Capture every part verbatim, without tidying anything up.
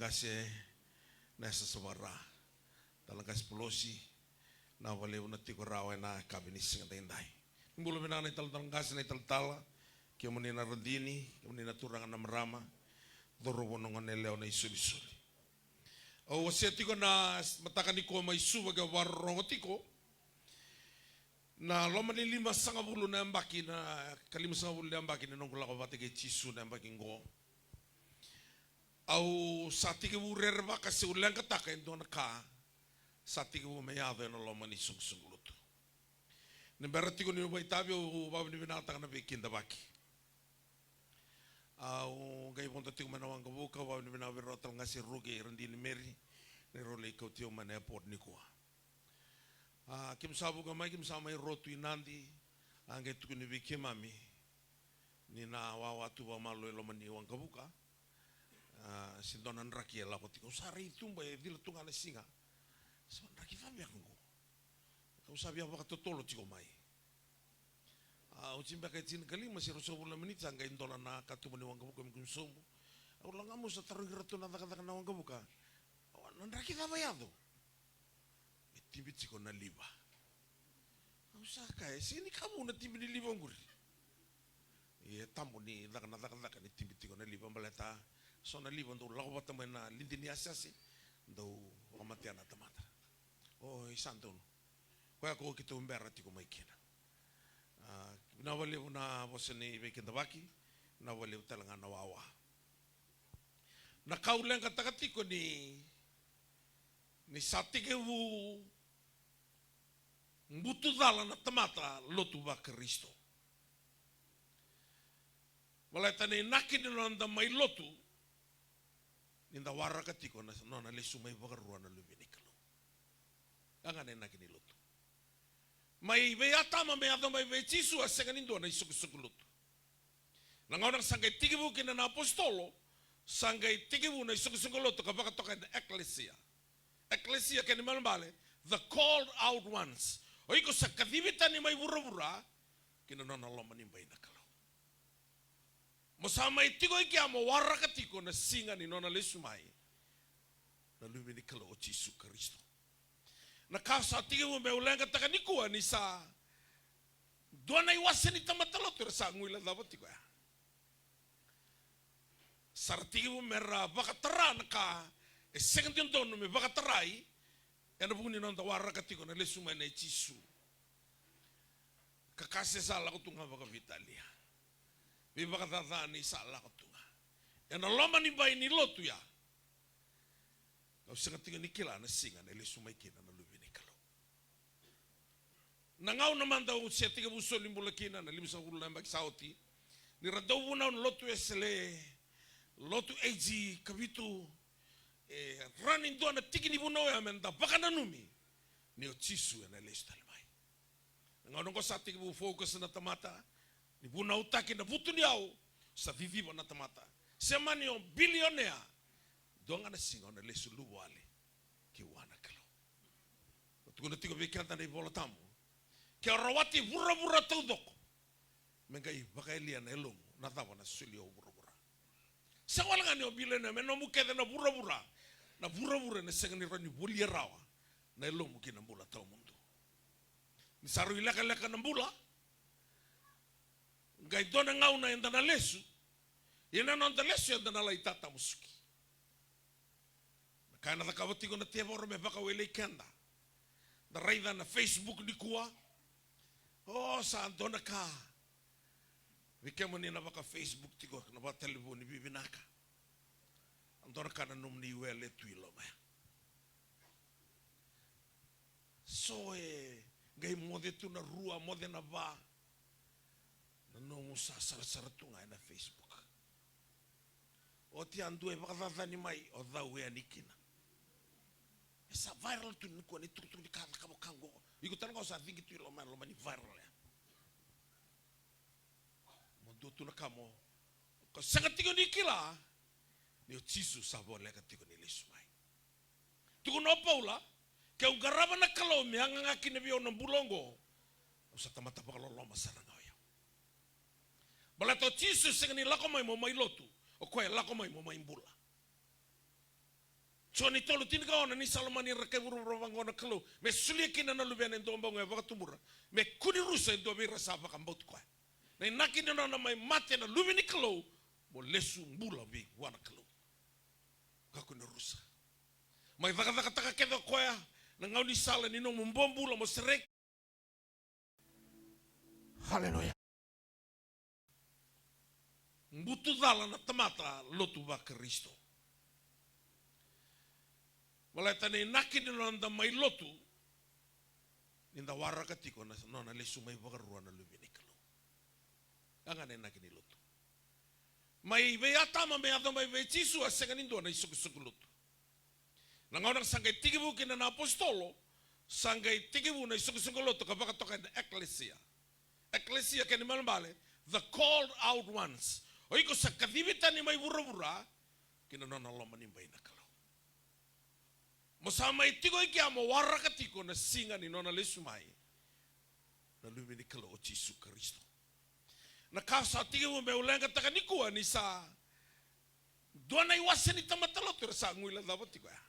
Qase na yasayasa vaka-Ra. Talatala Qase Polosi, na vakalevu na tiko rawa ena yakavi ni siga daidai. Ni bula vinaka na italatala qase, na italatala, kemuni na radini, kemuni na turaga na marama, cauravou na goneyalewa na isolisoli. Au wasea tiko na mataka nikua mai Suva, ke vakarorogo tiko. Na loma ni limasagavulu na yabaki, na ka limasagavulu na yabaki ni noqu lako vata kei Jisu na yabaki qo. Au sa tekivu rerevaka se au leqataka e dua na ka sa tekivu me yaco ena loma ni soqosoqo lotu. Ni bera tiko niu vakaitavi, au vakavinavinakataka na veikidavaki. Au qai vodo tiko mai na waqavuka, au vakavinavinaka vei rau talatala qase Ruke, radini Meri, ni rau lai kauti au mai na airport nikua. A, keimami sa vuka mai, keimami sa mai rotu i Nadi, a qai tukuni vei keimami ni na wawa tu vakamalua e loma ni waqavuka. A, se dua na draki e lako tiko. Au sa rai tuba e cila tu ga na siga. Sa draki cava beka qo? Au sa via vakatotolo tiko mai. A, oti beka e tinikalima se ruasagavulu na miniti, sa qai dola na katuba ni waqavuka me kumi sobu. Au lako ga meu sa tarogi iratou na cakacaka na waqavuka. Au, na draki cava e yaco? Me tibi tiko na liva. Au sa kaya, e sega ni ka vou na tibi ni liva oqori. Ia e tabu ni caka na cakacaka ni tibi tiko na liva, baleta so na liva dau lako vata mai na lidi ni yaseyase, dau vakamatea na tamata. O, e sa donu. Koya ko keitou bera tiko mai kina. A, vinaka vakalevu na vosa ni veikidavaki, vinaka vakalevu tale ga na wawa. Na ka au leqataka tiko ni, ni sa tekivu butucala na tamata lotu vaKarisito. Baleta na inaki ni noda mai lotu, ni da waraka tiko na nona lesu mai vakarua na Luve ni Kalou. Ka ga na inaki ni lotu. Mai vei Atama me yaco mai vei Jisu, a sega ni dua na isoqosoqo lotu. Na gauna sa qai tekivu kina na apositolo, sa qai tekivu na isoqosoqo lotu ka vakatokai na eklesia. Eklesia kena ibalebale, the called out ones. O iko sa kacivi tani mai vuravura ki na nona loma ni bai na Kalou. Mo sa mai tiko i kea mo waraka tiko na siga ni nona lesu mai na Luve ni Kalou o Jisu Karisito. Na ka sa tekivu meu leqataka nikua ni sa dua na iwase ni tamata lotu era sa guilecava tiko ya. Sa ra tekivu me ra vakatara na ka e sega ni dodonu me vakatarai, ena vuku ni noda waraka tiko na lesu mai nei Jisu. Ka kase sa lako tu ga vakaveitalia. Veivakacacani sa lako tu ga ena loma ni bai ni lotu ya. Au sega tiko ni kila na siga na lesu mai kina na Luve ni Kalou. Na gauna mada au se tekivu soli bula kina, na limasagavulu na yabaki sa oti, ni ra dau vunau na lotu Wesele, lotu A G Kavitu, e rawa ni dua na tiki ni vunau ya me da vakananumi ni o Jisu ena lesu tale mai. Na gauna oqo sa tekivu focus na tamata, ni vunautaki na vutuniyau, sa ciciva na tamata. Se mani o bilionea, dua ga na siga o na lesu luvawale ki vua na Kalou. Au tukuna tiko vei keda na iVola Tabu, ke o rawati vuravura taucoko, me qai vakayalia na yalomu, na cava na solia o vuravura? Sega wale ga ni o bilionea, me nomu kece na vuravura, na vuravura ena sega ni rawa ni volia rawa na yalomu ki na bula tawamudu. Ni sa rui lekaleka na bula, qai dua na gauna eda na lesu, ia na noda lesu eda na lai tatamusuki. Na ka ena cakava tiko na tevoro me vakawelei keda. Da raica na Facebook nikua. O, sa dua na ka. Vei kemuni na vaka-Facebook tiko, na vakatalevoni, vivinaka. A dua na ka na nomuni wele tu i loma ya. So e qai moce tu na rua, moce na va. Na nomu sa sarasara tu ga ena Facebook. Oti a dua e vakacacani mai, o cau e yani kina. E sa viral tu nikua na itukutuku ni ka cakava ka qo. Iko tale ga o sa cigi tu i loma, loma ni viral ya. Mo dua tu na ka mo, ko sega tiko ni kila ni o Jisu sa voleka tiko ni lesu mai. Tukuna o Paula, ke au qarava na Kalou me yaga ga kina vei au na bula oqo, au sa tamata vakaloloma sara ga o yau. Baleta o Jisu e sega ni lako mai mo mai lotu, o koya e lako mai mo mai bula. Joni tolu tinikaono: Ni sa lomani ira na kai vuravura vaqo na Kalou, me solia kina na Luvena e dua bauga e vakatubura, me kua ni rusa e dua vei ira sa vakabauti koya. Na inaki ni nona mai mate na Luve ni Kalou, mo lesu bula vei vua na Kalou. Kakua ni rusa. Mai cakacakataka kece o koya na gaunisala ni nomu bobula mo sereki. Haleluya. Butu cala na tamata lotu vaKarisito. Baleta na inaki ni noda mai lotu, ni da waraka tiko na nona lesu mai vakarua na Luve ni Kalou. Ya ga na inaki ni lotu. Mai vei Atama me yaco mai vei Jisu, a sega ni dua na isoqosoqo lotu. Na gauna sa qai tekivu kina na apositolo, sa qai tekivu na isoqosoqo lotu ka vakatokai na eklesia. Eklesia, kena ibalebale, the called out ones. O iko sa kacivi tani mai vuravura ki na nona loma ni bai na Kalou. Mo sa mai tiko i kea mo waraka tiko na siga ni nona lesu mai na Luve ni Kalou o Jisu Karisito. Na ka sa tekivu meu leqataka nikua ni sa dua na iwase ni tamata lotu era sa guilecava tiko ya.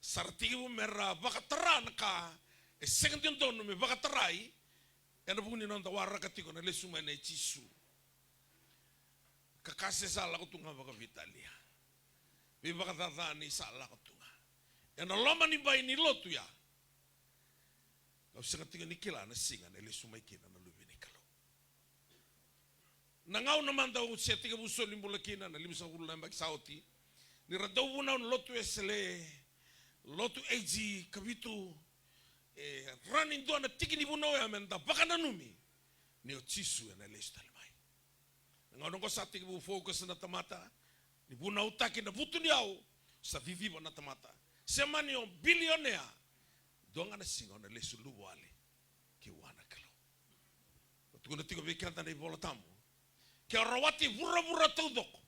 Sa ra tekivu me ra vakatara na ka e sega ni dodonu me vakatarai, ena vuku ni noda waraka tiko na lesu mai nei Jisu. Ka ka se sa lako tu ga vakaveitalia. Veivakacacani sa lako tu ga ena loma ni bai ni lotu ya. Au sega tiko ni kila na siga na lesu mai kina na Luve ni Kalou. Na gauna mada au se tekivu soli bula kina na limasagavulu na yabaki sa oti, ni ra dau vunau na lotu Wesele, lotu A G, Kavitu, e rawa ni dua na tiki ni vunau ya me da vakananumi ni o Jisu ena lesu tale mai. Na gauna oqo sa tekivu focus na tamata ni vunautaki na vutuniyau, sa ciciva na tamata. Se mani o bilionea, dua ga na siga o na lesu luvawale ki vua na Kalou. Au tukuna tiko vei keda na iVola Tabu, ke o rawati vuravura taucoko,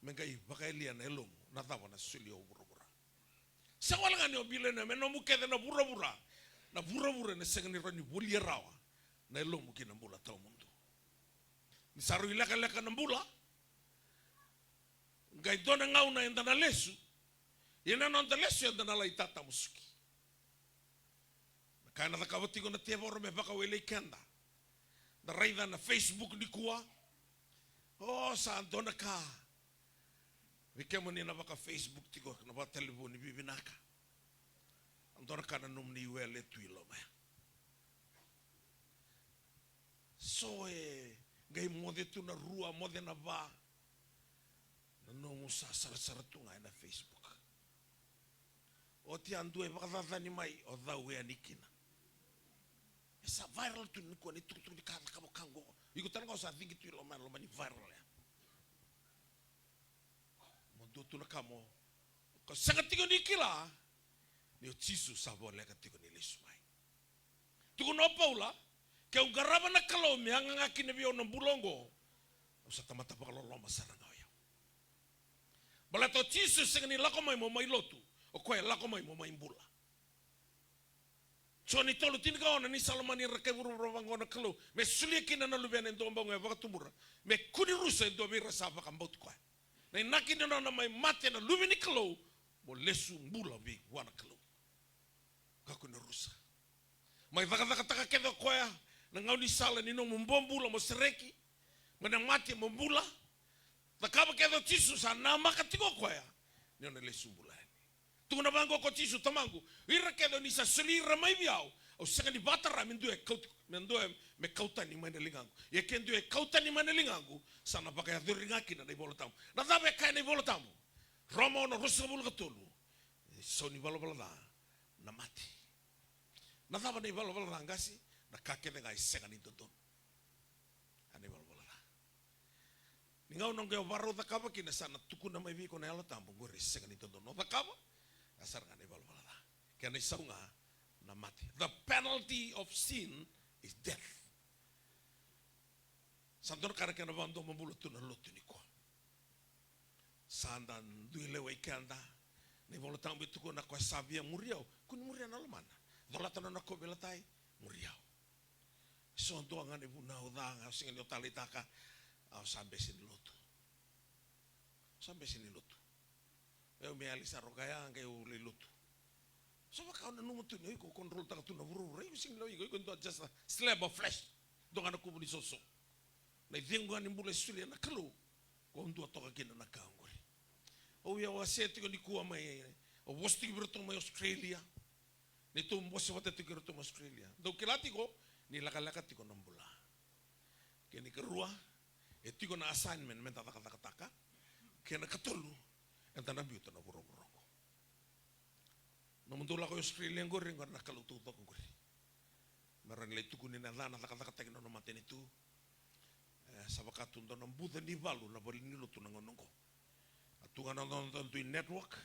me qai vakayalia na yalomu, na cava na solia o vuravura? Sega wale ga ni o bilionea, me nomu kece na vuravura, na vuravura ena sega ni rawa ni volia rawa na yalomu ki na bula tawamudu. Ni sa rui lekaleka na bula, qai dua na gauna eda na lesu, ia na noda lesu eda na lai tatamusuki. Na ka ena cakava tiko na tevoro me vakawelei keda. Da raica na Facebook nikua. O, sa dua na ka. Vei kemuni na vaka-Facebook tiko, na vakatalevoni, vivinaka. Dua na ka na nomuni wele tu i loma ya. So e qai moce tu na rua, moce na va. Na nomu sa sarasara tu ga ena Facebook. Oti a dua e vakacacani mai, o cau e yani kina. E sa viral tu nikua na itukutuku ni ka cakava ka oqo. Iko tale ga o sa cigi tu i loma, loma ni viral ya. Mo dua tu na ka mo, ko sega tiko ni kila ni o Jisu sa voleka tiko ni lesu mai. Tukuna o Paula, ke au qarava na Kalou me yaga ga kina vei au na bula oqo, au sa tamata vakaloloma sara ga o yau. Baleta o Jisu e sega ni lako mai mo mai lotu, o koya e lako mai mo mai bula. Joni tolu tinikaono: Ni sa lomani ira na kai vuravura vaqo na Kalou, me solia kina na Luvena e dua bauga e vakatubura, me kua ni rusa e dua vei ira sa vakabauti koya. Na inaki ni nona mai mate na Luve ni Kalou, mo lesu bula vei vua na Kalou. Kakua ni rusa. Mai cakacakataka kece o koya na gaunisala ni nomu bobula mo sereki, mai na mate mo bula. Cakava kece o Jisu, sa namaka tiko o koya ni o na lesu bula yani. Tukuna vaqo ko Jisu: Tamaqu, ira kece o ni sa soli ira mai vei au, au sega ni vakatara me dua e kauti, me dua me kau tani mai na ligaqu. Ia ke dua e kau tani mai na ligaqu, sa na vakayacori ga kina na iVola Tabu. Na cava e kaya na iVola Tabu? Roma ono, ruasagavulu ka tolu. E sau ni valavala ca na mate. Na cava na ivalavala ca, qase? Na ka kece ga e sega ni dodonu. A na ivalavala ca. Ni gauna qai o vakarau cakava kina, sa na tukuna mai vei iko na Yalo Tabu, qori e sega ni dodonu o cakava. A sara ga na ivalavala ca. Kena isau ga na mate. The penalty of sin is death. Sa dua na ka na kena vakadomobula tu na lotu nikua. Sa da dui lewai keda. Na iVola Tabu e tukuna, ko sa via muri au, kua ni muria na lomana. Colata na nona kauveilatai, muri au. So dua ga na ivunau ca ga, au sega ni o taleitaka, au sa bese ni lotu. Sa bese ni lotu. Au me yali sara o koya, qai au lai lotu. Sa vaka au nanuma tu ni o iko control taka tu na vuravura, iko sega ni o iko, iko dua just a slab of flesh. Dua ga na kuvu ni soso. Na icegu ga ni bula e solia na Kalou, ko dua toka kina na ka oqori. Au ia wasea tiko nikua mai, au vosa tiko vei iratou mai Australia. Neitou bose vata tiko iratou mai Australia. Dou kila tiko ni lekaleka tiko na bula. Kena ikarua, e tiko na assignment meda cakacakataka. Kena ikatolu, eda na biuta na vuravura oqo. Nomudou lako i Australia oqori, oqori na Kalou taucoko oqori. Me rawa ni lai tukuni na yacana, cakacakataki na nona matanitu. E, sa vaka tu dua na buca ni valu na valenilotu na gauna oqo. A tu ga na noda dui network.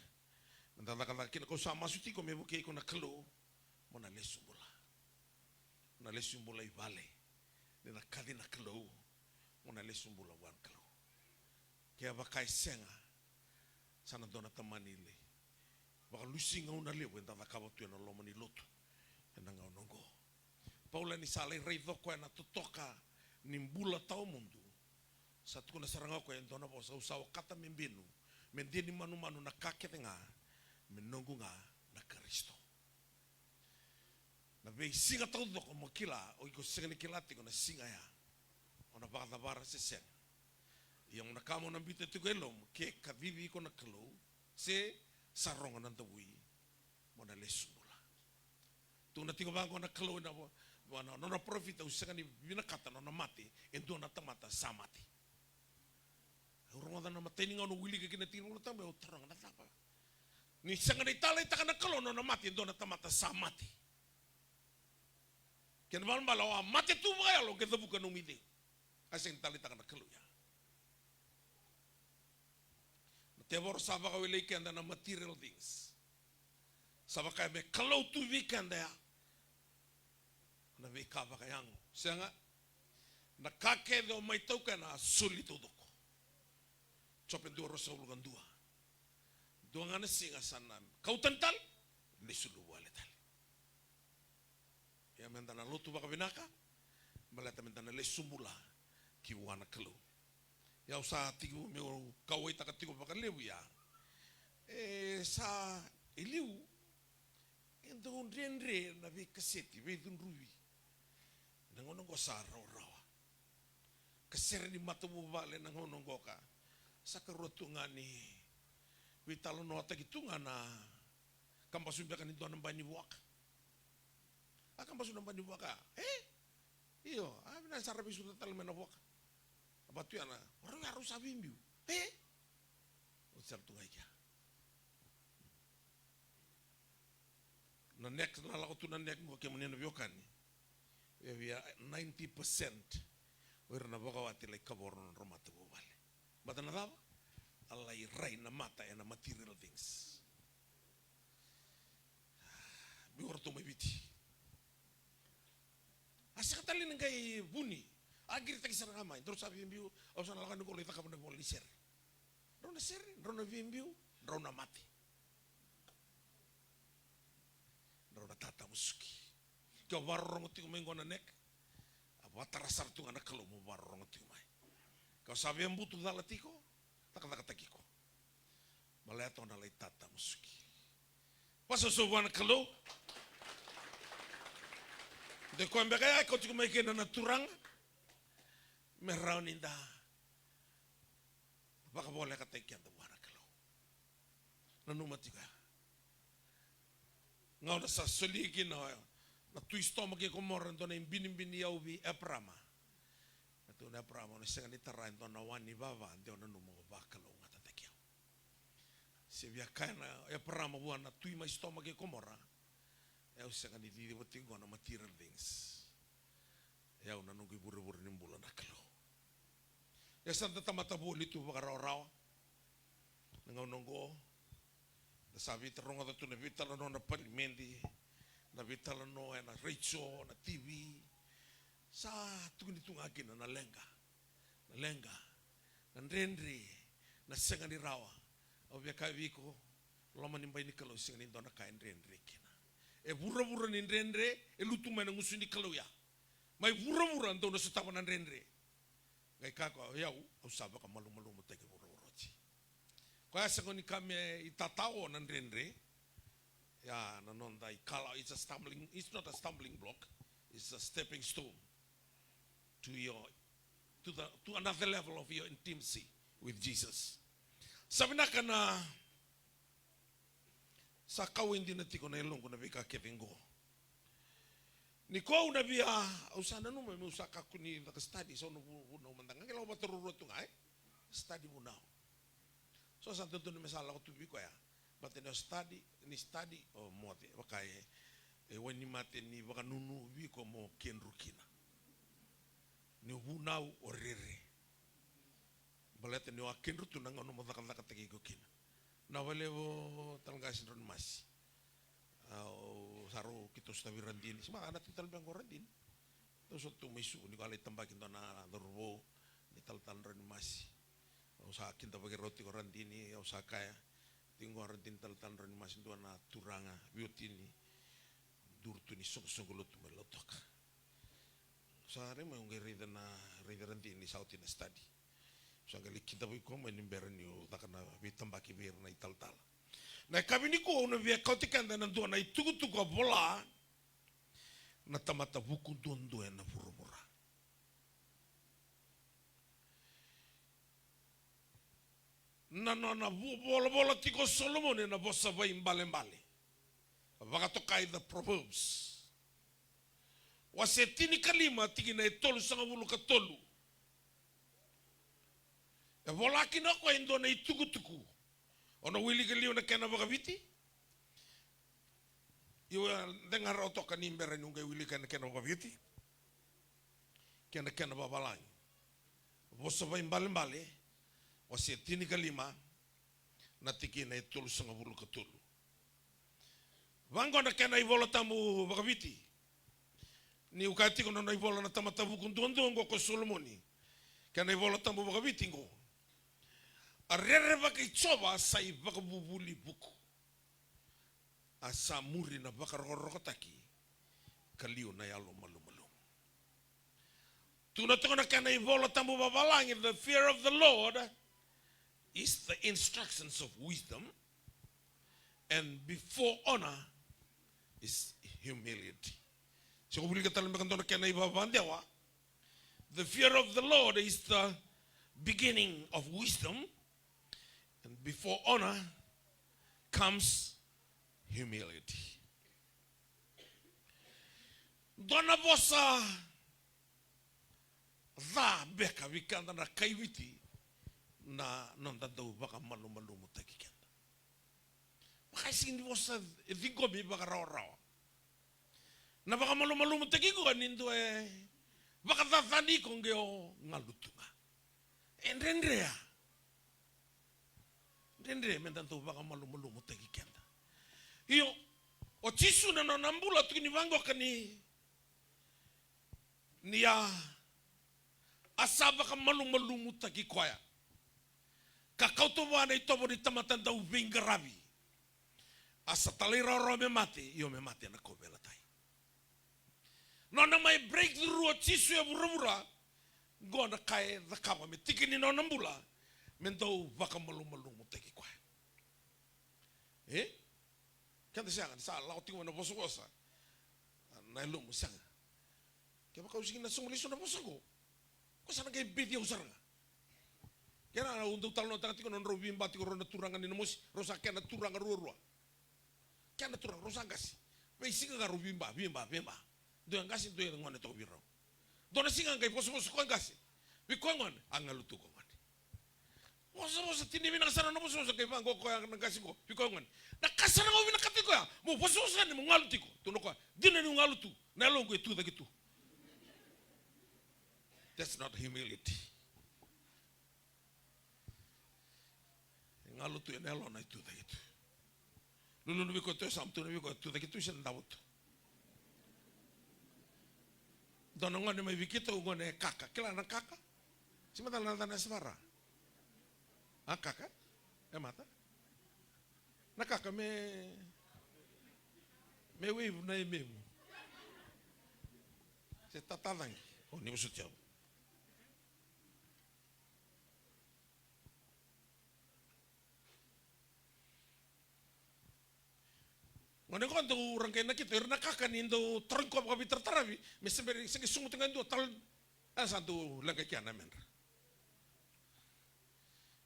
Meda cakacaka kina, kau sa masu tiko me vukei iko na Kalou. Mo na lesu bula. Mo na lesu bula i vale. Ni na kaci na Kalou. Mo na lesu bula vua na Kalou. Kevaka e sega, sa na dua na tamani lai vakalusi gauna levu eda cakava tu ena loma ni lotu ena gauna oqo. Paula ni sa lai raica o koya na totoka ni bula tawamudu, sa tukuna sara ga o koya e dua na vosa, au sa okata me benu, me dia ni manumanu na ka kece ga, me noqu ga na Karisito. Na veisiga taucoko mo kila, o iko sega ni kila tiko na siga ya, o na vakacavara se sega. Ia mo na ka mo na biuta tiko e lomamu, ke kacivi iko na Kalou, se sa rogo na davui, mo na lesu bula. Tukuna tiko vaqo na Kalou ena vo-, vo-, na nona parofita, au sega ni vinakata na nona mate e dua na tamata sa mate. Au rogoca na imatai ni gauna au wilika kina tiki ni Vola Tabu, au taroga na cava. Ni sega ni taleitaka na Kalou na nona mate e dua na tamata sa mate. Kena ibalebale o a mate tu vakayalo ke cavuka nomu icegu. A sega ni taleitaka na Kalou ya. Na tevoro sa vakawelei keda na material things. Sa vaka me Kalou tu vei keda ya na veika vakayago. Sega. Na ka kece o mai tauka ena a soli taucoko. Jope dua, ruasagavulu ka dua. Dua ga na siga sa na kau tani tale, lesu luvawale tale. Ia meda na lotu vakavinaka, baleta meda na lesu bula ki vua na Kalou. Ia au sa tiko meu kauwaitaka tiko vakalevu ya. E sa i liu, e dau dredre na veikaseti, veicudruvi. Na gauna oqo sa rawarawa. Ka sere ni matavuvale na gauna oqo ka sa karua tu ga ni veitalanoataki tu ga na kabasu beka ni dua na bai ni vuaka. A kabasu na bai ni vuaka. E? Io, a vinaka sara veisuta tale mai na vuaka. A vatu ya na, o rau ya rau sa veibiu. E? Oti sara tu ga i kea. Na next, na lako tu na next, mo kemuni na veiwekani. Via via ninety percent o ira na vakawati lai kavoro na nodra matavuvale. Baleta na cava? A lai rai na mata ena material things. Biu ratou mai Viti. A sega tale ni qai vuni. A qiritaki sara ga mai. Drau sa via biu, au sa na lako yani qo lai cakava na ivola ni sere. Drau na sere, drau na via biu, drau na mate. Drau na tatamusuki. Ke o vakarorogo tiko mai qo na next, a vakatara sara tu ga na Kalou mo vakarorogo tiko mai. Ke o sa via butu cala tiko, cakacakataki iko. Baleta o na lai tatamusuki. Vakasoso vua na Kalou. De koya beka ya e kau tiko mai kina na Turaga. Me rawa ni da vakavolekataki keda vua na Kalou. Nanuma tiko ya. Gauna sa solia kina na tui Sotoma kei Komora e dua na ibinibini yau vei Eparama. Na tukuna o Eparama, o na sega ni tara e dua na wa ni vava de o nanuma o vakalougatataki au. Se via kaya na Eparama vua na tui mai Sotoma kei Komora, e au sega ni ciciva tiko na material things. E au na noqu ivurevure ni bula na Kalou. E sa da tamata voli tu vakarawarawa. Na gauna oqo, da sa veitarogoca tu na veitalanoa na palimedi, na veitalanoa ena retio, na T V. Sa tukuni tu ga kina na leqa. Na leqa, na dredre, na sega ni rawa. Au via kaya vei iko, loma ni bai ni Kalou sega ni dua na ka e dredre kina. E vuravura ni dredre e lutu mai na gusu ni Kalou ya. Mai vuravura dou na sotava na dredre. Qai kaya o koya, o yau, au sa vakamalumalumutaki vuravura oti. Koya sega ni ka me itatao na dredre. Ia, na noda ikalawa, it's a stumbling, it's not a stumbling block, it's a stepping stone to your, to the, to another level of your intimacy with Jesus. Sa vinaka na, sa kauwai dina tiko na yaloqu na veika kece qo. Ni ko au na via, au sa nanuma meu sa kakua ni caka study, sa au na vu-, vunau mada ga, qai lako vata ruarua tu ga, e? Study vunau. So sa dodonu me sa lako tu vei koya. Baleta ni o study, ni study, o moce, vaka e, e wainimate ni vakanunu vei iko mo kedru kina. Ni o vunau, o rere. Baleta ni o a kedru tu na gauna mo cakacakataki iko kina. Na valevo tale qasi drau ni masi. Au sa rau keitou sotavi Radini. Sima, na tiko tale beka qo Radini. Tou sota tu mai Suva, ni ko a lai tabaki dua na cauravou, ni talatala drau ni masi. Au sa kidavaki rau tiko Radini, au sa kaya, tiko qo Radini talatala drau ni masi, dua na turaga veiwatini, duru tu ni soqosoqo lotu mai Lautoka. Sa rai mai au qai raica na, raica Radini sa oti na study. Sa qai lai kidavaki koya mai ni bera niu caka na veitabaki vei ira na italatala. Na yakavi nikua au na via kauti keda ena dua na itukutuku a vola na tamata vuku duadua ena vuravura. Na nona vu-, volavola tiko o Solomoni ena Vosa Vaibalebale. Vakatokai the Proverbs. Wase tinikalima, tikina e tolusagavulu ka tolu. E vola kina o koya e dua na itukutuku. O na wilika liu na kena vakaviti. Io, e dega rawa toka ni bera niu qai wilika na kena vakaviti kei na kena vavalagi. Vosa Vaibalebale, wase tinikalima, na tikina e tolusagavulu ka tolu. Vaqo na kena iVola Tabu vakaviti. Niu kaya tiko na nona ivola na tamata vuku duadua oqo ko Solomoni. Kena iVola Tabu vakaviti qo. A rerevaki Jiova sa ivakavuvuli vuku. A sa muri na vakarokorokotaki ka liu na yalo malumalumu. Tukuna toka na kena iVola Tabu vavalagi, the fear of the Lord is the instructions of wisdom, and before honor is humility. Se ko wilika tale beka dua na kena ivavadewa, the fear of the Lord is the beginning of wisdom, and before honor comes humility. Dua na vosa ca beka vei keda na kai Viti na noda dau vakamalumalumutaki keda. Vaka e sega ni vosa e ciqomi vakarawarawa. Na vakamalumalumutaki koya ni dua e vakacacani iko qai o galu tu ga. E dredre ya. Dredre meda dau vakamalumalumutaki keda. Io, o Jisu na nona bula tukuni vaqo ka ni, ni a, a sa vakamalumalumutaki koya. Ka kauta vua na itovo ni tamata dau veiqaravi. A sa talairawarawa me mate, io me mate ena kauveilatai. Nona mai breakthrough o Jisu e vuravura, qo na ka e cakava me tiki ni nona bula, me dau vakamalumalumutaki koya. E? Keda sega, sa lako tiko mai na vosavosa. Na yalomu sega. Kevaka au sega ni na sogo lesu na vosa qo, ko sa na qai beci au sara ga. Kena au dau talanoataka tiko na nodrau veiba tiko rau na turaga ni Namosi, rau sa kena turaga ruarua. Kena turaga, rau sa qase. Veisiga ga rau veiba, veiba, veiba. Dua e qase, dua e gone toka vei rau. Dua na siga qai vosavosa koya qase vei koya gone, a galu tu koya gone. Vosavosa, tini vinaka sara na vosavosa, qai vaqo koya na qase qo vei koya gone. Na ka sara ga au vinakata koya, mo vosavosa yani mo galu tiko. Tukuna koya, dina niu galu tu, na yaloqu e tucake tu. That's not humility. E galu tu ena yalona e tucake tu. Lululu vei koya tu, e sa tukuna vei koya e tucake tu se davo tu. Dua na gone mai vei keitou, gone e kaka. Kila na kaka? Se matala na yacana e Sevara. A kaka? E mata? Na kaka me, me wave na ememu. Se tatacagi. O, ni vosoti au. Gone qo dau ra qai nakita, ira na kaka ni dau tarogi koya vakaveitarataravi, me se bera, se qai suguta ga e dua tale, e sa dau leqa i kea na yamedra.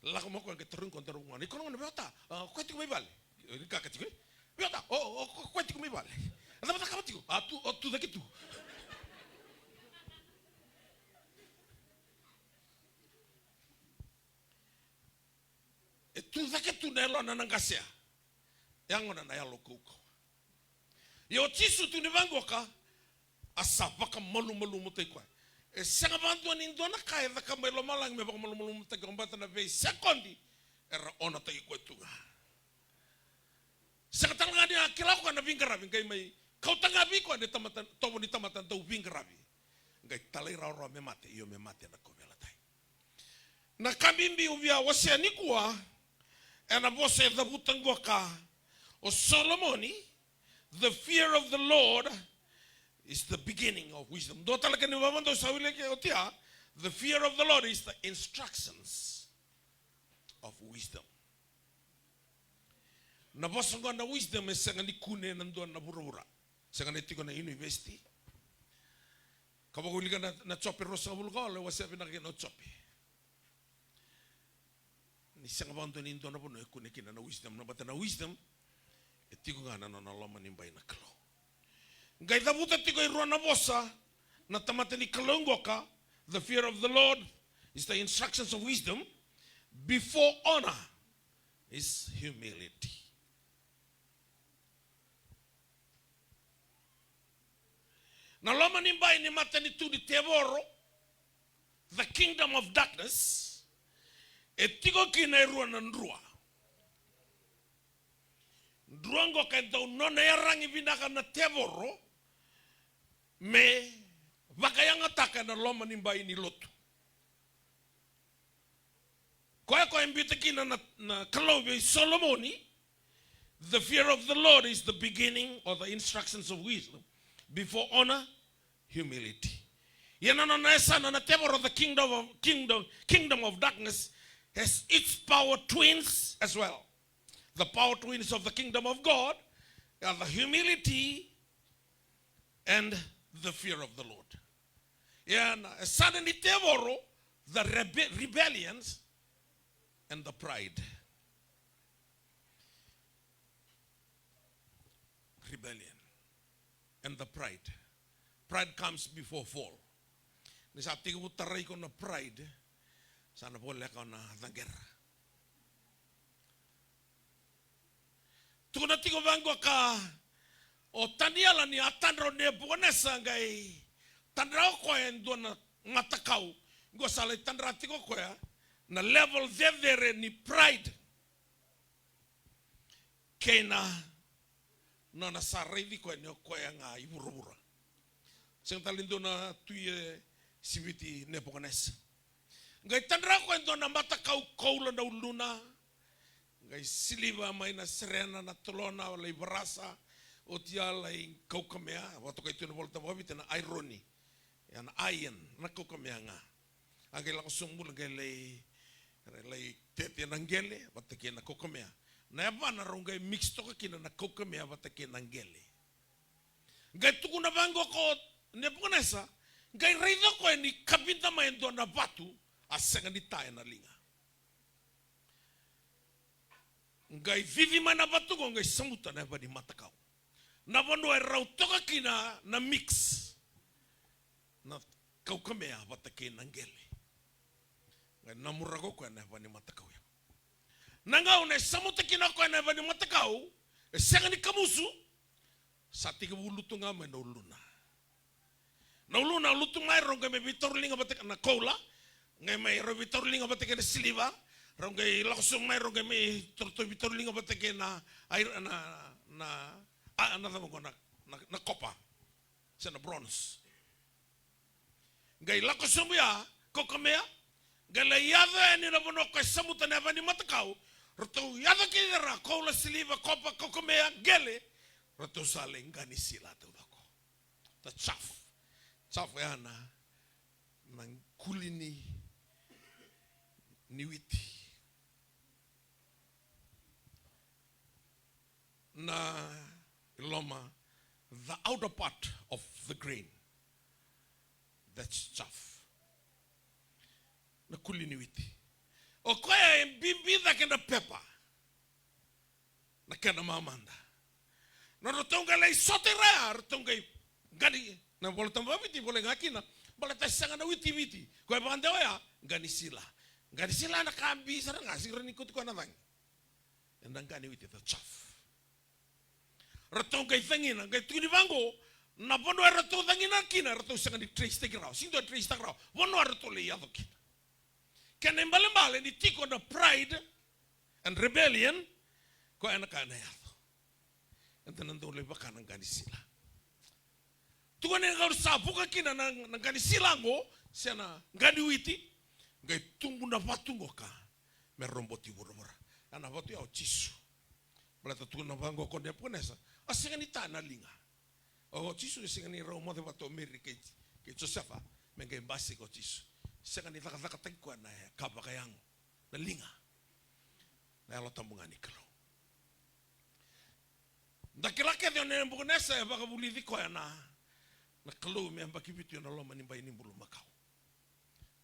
Lako mai o koya qai tarogi koya, tarogi gone, iko na gone, vei ota, a, o koya tiko mai vale? Kaka tiko, e? Vei ota, o, o, o koya tiko mai vale? A cava cakava tiko? A tu, o tu cake tu. E tu cake tu na yalona na qase ya. E a gona na yalo kaukauwa. Ia o Jisu tu ni vaqoka, a sa vakamalumalumutaki koya. E sega vakadua ni dua na ka e caka mai lomalagi me vakamalumalumutaki koya baleta na veisekodi era onataki koya tu ga. Sega tale ga ni a kila o koya na veiqaravi, qai mai kauta ga vei koya na tamata, tovo ni tamata dau veiqaravi. Qai talairawarawa me mate, io me mate na kauveilatai. Na ka bibi au via wasea nikua, ena vosa e cavuta qoka o Solomoni, the fear of the Lord is the beginning of wisdom. Dua tale ka ni vavadou sa wili ke otia, the fear of the Lord is the instructions of wisdom. Na vosa qo na wisdom e sega ni kune ena dua na vuravura. Sega ni tiko na university. Ka vakaulika na, na Jope ruasagavulu ka walu, e wasea vinaka kina o Jope. Ni sega vakadua ni dua na vanua e kune kina na wisdom, na bata na wisdom e tiko ga na nona loma ni bai na Kalou. Qai cavuta tiko e rua na vosa na tamata ni Kalou qoka, the fear of the Lord is the instructions of wisdom, before honor is humility. Na loma ni bai ni matanitu ni tevoro, the kingdom of darkness, e tiko kina e rua na drua. Drua qoka e dau nona yaragi vinaka na tevoro me vakayagataka ena loma ni bai ni lotu. Koya, koya e biuta kina na, na Kalou vei Solomoni, the fear of the Lord is the beginning or the instructions of wisdom. Before honor, humility. Ia na nona yasana na tevoro, the kingdom of, kingdom, kingdom of darkness has its power twins as well. The power twins of the kingdom of God are the humility and the fear of the Lord. Ia na yasana ni tevoro, the rebe-, rebellions and the pride. Rebellion and the pride. Pride comes before fall. Ni sa tekivu tarai iko na pride, sa na voleka o na caqera. Tukuna tiko vaqoka o Taniela ni a tadra o Nepukanesa, qai tadra o koya e dua na matakau. Qo sa lai tadra tiko o koya na level cecere ni pride kei na nona sa raici koya ni o koya ga i vuravura. Sega tale ni dua na tui e siviti Nepukanesa. Qai tadra o koya e dua na matakau koula na uluna, qai siliva mai na serena, na tolona, lai varasa, oti a lai kaukamea, vakatokai tu na volata vakaviti na aironi. Ia na iron, na kaukamea ga. A qai lako sobu bula qai lai, lai tete na qele vata kei na kaukamea. Na yavana rau qai mix toka kina na kaukamea vata kei na qele. Qai tukuna vaqoka o Nepukanesa, qai raica o koya ni kavida mai e dua na vatu, a sega ni ta ena liga. Qai cici mai na vatu qo, qai samuta na yava ni matakau. Na vanua e rau toka kina na mix, na kaukamea vata kei na qele. Qai namuraka o koya na yava ni matakau ya. Na gauna e samuta kina o koya na yava ni matakau, e sega ni kamusu, sa tekivu lutu ga mai na uluna. Na uluna lutu mai, rau qai mai veitauriliga vata kei na koula, qai mai rau veitauriliga vata kei na siliva, rau qai lako sobu mai, rau qai mai tou veitauriliga vata kei na, ai, na, na, a, na cava qo, na, na, na kopa se na bronze. Qai lako sobu ya, kaukamea, qai lai yaco yani na vanua ko e samuta na yava ni matakau, ratou yaco kece ra, koula, siliva, kopa, kaukamea, qele, ratou sa lai qani sila taucoko. The chaff. Chaff ya na, na kuli ni, ni witi. Na loma, the outer part of the grain. That's chaff. Na kuli ni witi. O koya e bibi cake na pepa. Na kena mamada. Na ratou qai lai sota i ra ya, ratou qai qani, na Vola Tabu vakaviti volai ga kina, baleta e sega na witi i Viti. Koya e vakadewa ya, qani sila. Qani sila na ka bibi sara ga, sega ni kauti koya na cagi. Ena qani witi, the chaff. Ratou qai cagina, qai tukuni vaqo, na vanua eratou cagina kina, eratou sega ni trace-taki rawa, sega ni dua e trace-taka rawa vanua eratou lai yaco kina. Kena ibalebale ni tiko na pride and rebellion, koya na ka ena yaco. Eda na dau lai vaka na qani sila. Tukuni ga ni sa vuka kina na, na qani sila qo, se na qani witi, qai tubu na vatu qo ka me roboti vuravura. A na vatu ya o Jisu. Baleta tukuna vaqo ko Nepukanesa, a sega ni ta na liga. O Jisu e sega ni rau moce vata o Meri kei, kei Josefa me qai basika o Jisu. Sega ni cakacakataki koya na ka vakayago, na liga, na Yalo Tabu ga ni Kalou. Da kila kece o Nepukanesa e vakavulici koya na, na Kalou me yabaki vitu ena loma ni bai ni bulumakau.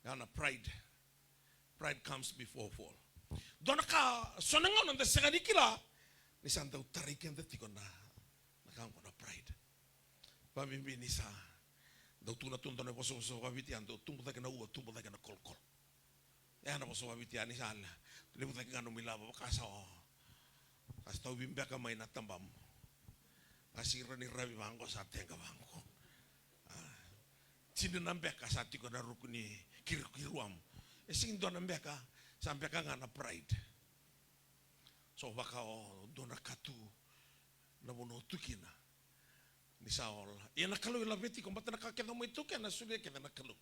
Ya na pride. Pride comes before fall. Dua na ka, so na gauna da sega ni kila ni sa dau tarai keda tiko na, na ka oqo na pride. Vakabibi ni sa dau tukuna tu dua na vosavosa vakaviti, a dau tubu cake na ua, tubu cake na kolokolo. E a na vosa vakaviti, a ni sa levu cake ga nomu ilavo, vaka sa o, ka sa tauvi beka mai na tabamu. Ka sega ni ravi vaqo, sa teqa vaqo. A, tini na beka sa tiko na ruku ni kirukiruamu. E sega ni dua na beka, sa beka ga na pride. So vaka o dua na ka tu na vanua o tu kina. Ni sa ola. Ia na Kalou e laveti iko, baleta na ka kece o mai taukena, solia kece na Kalou.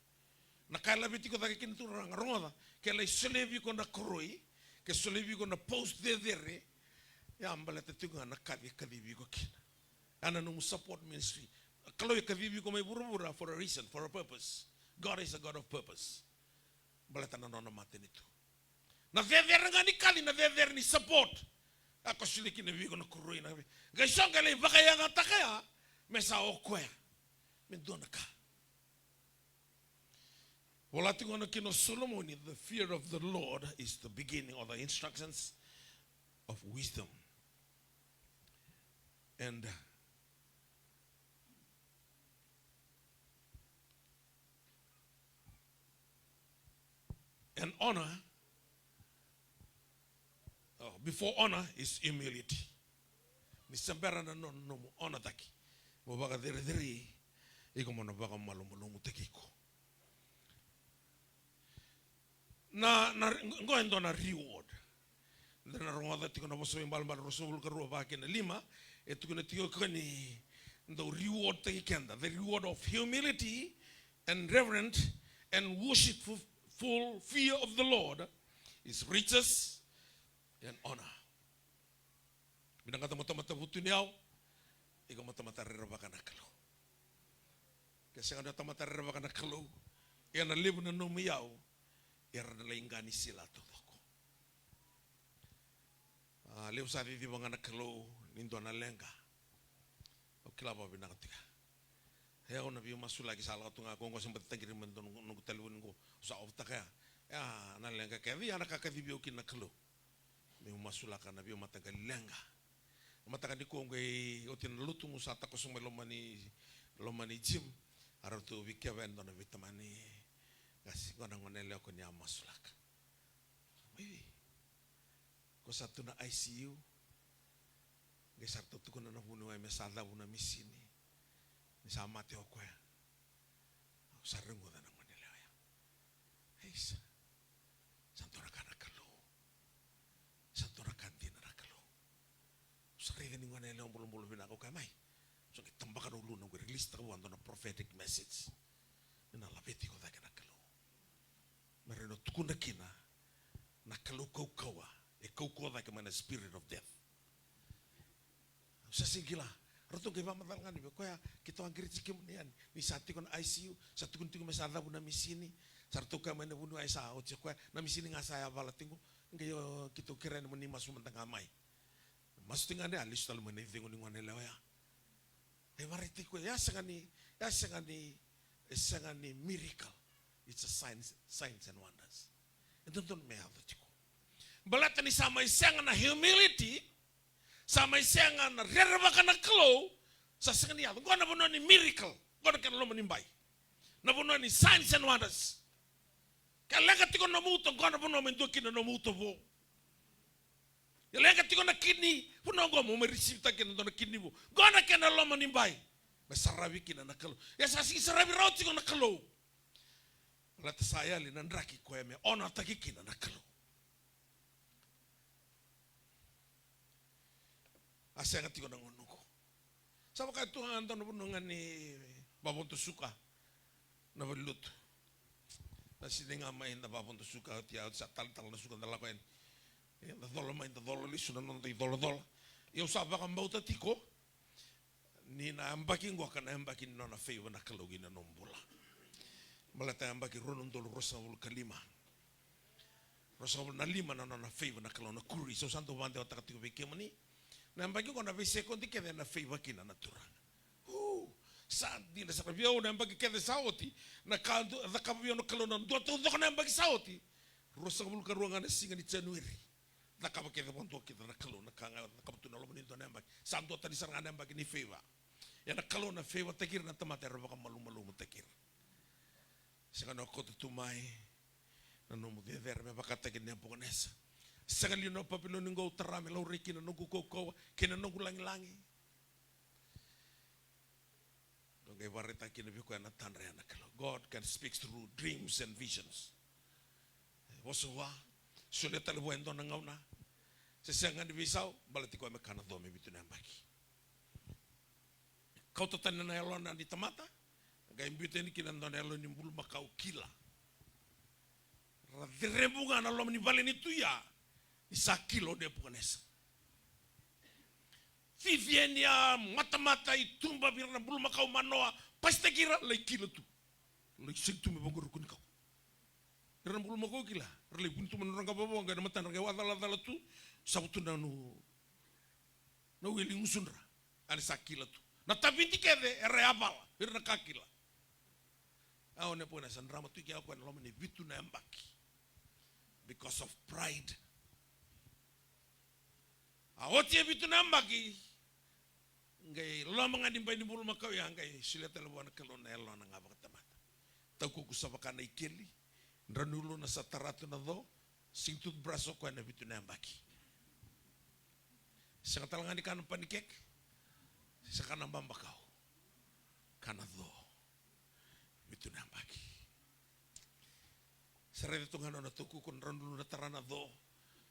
Na ka e laveti iko cake kina Turaga, rogoca, ke lai solia vei iko na koroi, ke solia vei iko na post cecere, ia baleta tiko ga na kaci e kacivi iko kina. A na nomu support ministry. Na Kalou e kacivi iko mai vuravura for a reason, for a purpose. God is a God of purpose. Baleta na nona matanitu. Na cecere ga ni kaci, na cecere ni support. A ko solia kina vei iko na koroi na ve. Qai so qai lai vakayagataka ya, me sa o koya. Me dua na ka. Vola tiko na kina o Solomoni, the fear of the Lord is the beginning of the instructions of wisdom. And And honor, oh, before honor is humility. Ni se bera na no-, nomu honor taki, mo vakacerecerei, iko mo na vakamalumalumutaki iko. Na, na, qo e dua na reward. Da na rogoca tiko na Vosa Vakaibalebale ruasagavulu ka rua, va kei na lima, e tukuna tiko o koya ni dau reward taki keda. The reward of humility and reverent and worshipful fear of the Lord is riches and honor. Vinakata mo tamata vutuniyau, iko mo tamata rerevaka na Kalou. Ke sega ni tamata rerevaka na Kalou, ia na levu na nomu iyau, ia era na lai qani sila taucoko. A, levu sa ciciva ga na Kalou ni dua na leqa. Au kila vakavinaka tiko. E au na veimasulaki sa lako tu ga ko qo se bati taqiri mai dua noqu, noqu talevoni qo, au sa ovotaka ya. Ya na leqa kece, ya na ka kacivi au kina na Kalou. Meu masulaka na veimataqali leqa. Na mataka nikua qo e oti na lotu, qo sa takoso mai loma ni, loma ni gym. A ratou vei keva e dua na veitamani qase, qo na gone yalewa ko ni a masulaka. Mai vei? Ko sa tu na I C U. Qai sa ratou tukuna na vuniwai me sa cavu na misini. Ni sa mate o koya. Au sa reguca na gone yalewa ya. Isa. Sa dua na ka na Kalou. Sa dua na ka dina na Kalou. Au sa raica ni gone yalewa bulabula vinaka, au kaya mai. Au sa qai tabaka na uluna, au qai release taka vua dua na prophetic message. Ni na laveti iko cake na Kalou. Me rawa ni tukuna kina na Kalou kaukauwa, e kaukauwa cake mai na spirit of death. Au sa sega ni kila. Ratou qai vakamacala ga ni vei koya, keitou a qiriti kemuni yani. Ni sa tiko na I C U, sa tukuni tiko me sa cavu na misini. Sa ratou kaya mai na vuniwai sa oti o koya, na misini ga sa yavala tiko. Qai o keitou kerea ni mo ni masu mada ga mai. Masu tiko ga ni a lesu tale mai na icegu ni gone yalewa ya. E vakaraitaki koya, e sega ni, e sega ni, e sega ni miracle. It's a signs, signs and wonders. E dodonu me yaco tiko. Baleta ni sa mai sega na humility, sa mai sega na rerevaka na Kalou, sa sega ni yaco. Qo na vanua ni miracle. Qo na kena loma ni bai. Na vanua ni signs and wonders. Ke leqa tiko na nomu uto, qo na vanua me dua kina na nomu uto vou. E leqa tiko na kidney, vanua qo mo mai receive-taka kina dua na kidney vou. Qo na kena loma ni bai. Me saravi kina na Kalou. Ia sa sega ni saravi rawa tiko na Kalou. Baleta sa yali na draki koya me honor-taki kina na Kalou. A sega tiko na gauna qo. Sa vaka tu ga dua na vanua ga ni vavodo suka na valenilotu. Na siga ga mai da vavodo suka, oti ya, oti sa talatala na suka da lako yani. E, da cola mai, da cola lesu na noda icolacola. Ia au sa vakabauta tiko ni na yabaki qoka na yabaki ni nona favor na Kalou ki na nomu bula. Baleta yabaki rua na udolu ruasagavulu ka lima. Ruasagavulu na lima na nona favor na Kalou, na kuri. Sa au sa dau vakadewataka tiko vei kemuni. Na yabaki qo na veisekodi kece na favor kina na Turaga. Uu, sa dina sara vei au na yabaki kece sa oti. Na ka dau cakava vei au na Kalou na dua taucoko na yabaki sa oti. Ruasagavulu ka rua ga na siga ni January. Cakava kece vakadua kina na Kalou na ka ga cakava tu na loma ni dua na yabaki. Sa duatani sara ga na yabaki ni favor. Ia na Kalou na favor-taki ira na tamata era vakamalumalumutaki ira. Sega ni o koto tu mai na nomu cecere me vakataki Nepukanesa. Sega li na Papiloni qo au tara me laurai kina na noqu kaukauwa kei na noqu lagilagi. Dou qai vakaraitaka kina vei koya na tadra ya na Kalou. God can speak through dreams and visions. E vosa vua, solia tale vua e dua na gauna. Se sega ni veisau, baleti koya me kana co me vitu na yabaki. Kauta tani na yalona ni tamata, qai biuta yani kina dua na yalo ni bulumakau kila. Ra cerebu ga na loma ni vale ni tui ya, ni sa kila o Nepukanesa. Cici yani a matamata i tuba vei ira na bulumakau manoa, pasitaki ira, lai kila tu. Lai sega tu me vaqori kuni kau. Ira na bulumakau kila, ra lai vuni tu mai na nodra qavokavoka, qai na matadra qai wacalacala tu, savu tu na nu, na wili gusudra. A ni sa kila tu. Na taviti kece era yavala, ira na ka kila. A o Nepukanesa drama tu kea o koya na loma ni vitu na yabaki. Because of pride. A oti e vitu na yabaki, qai loma ga ni bai ni bulumakau ya, qai solia tale vua na Kalou na yalona ga vakatamata. Taukuku sa vaka na ikeli, drau ni uluna sa tara tu na co, sega ni toothbrush o koya na vitu na yabaki. Sega tale ga ni kana pancake, se kana babakau. Kana co. Vitu na yabaki. Sa raica tu ga na nona taukuku na drau ni uluna tara na co.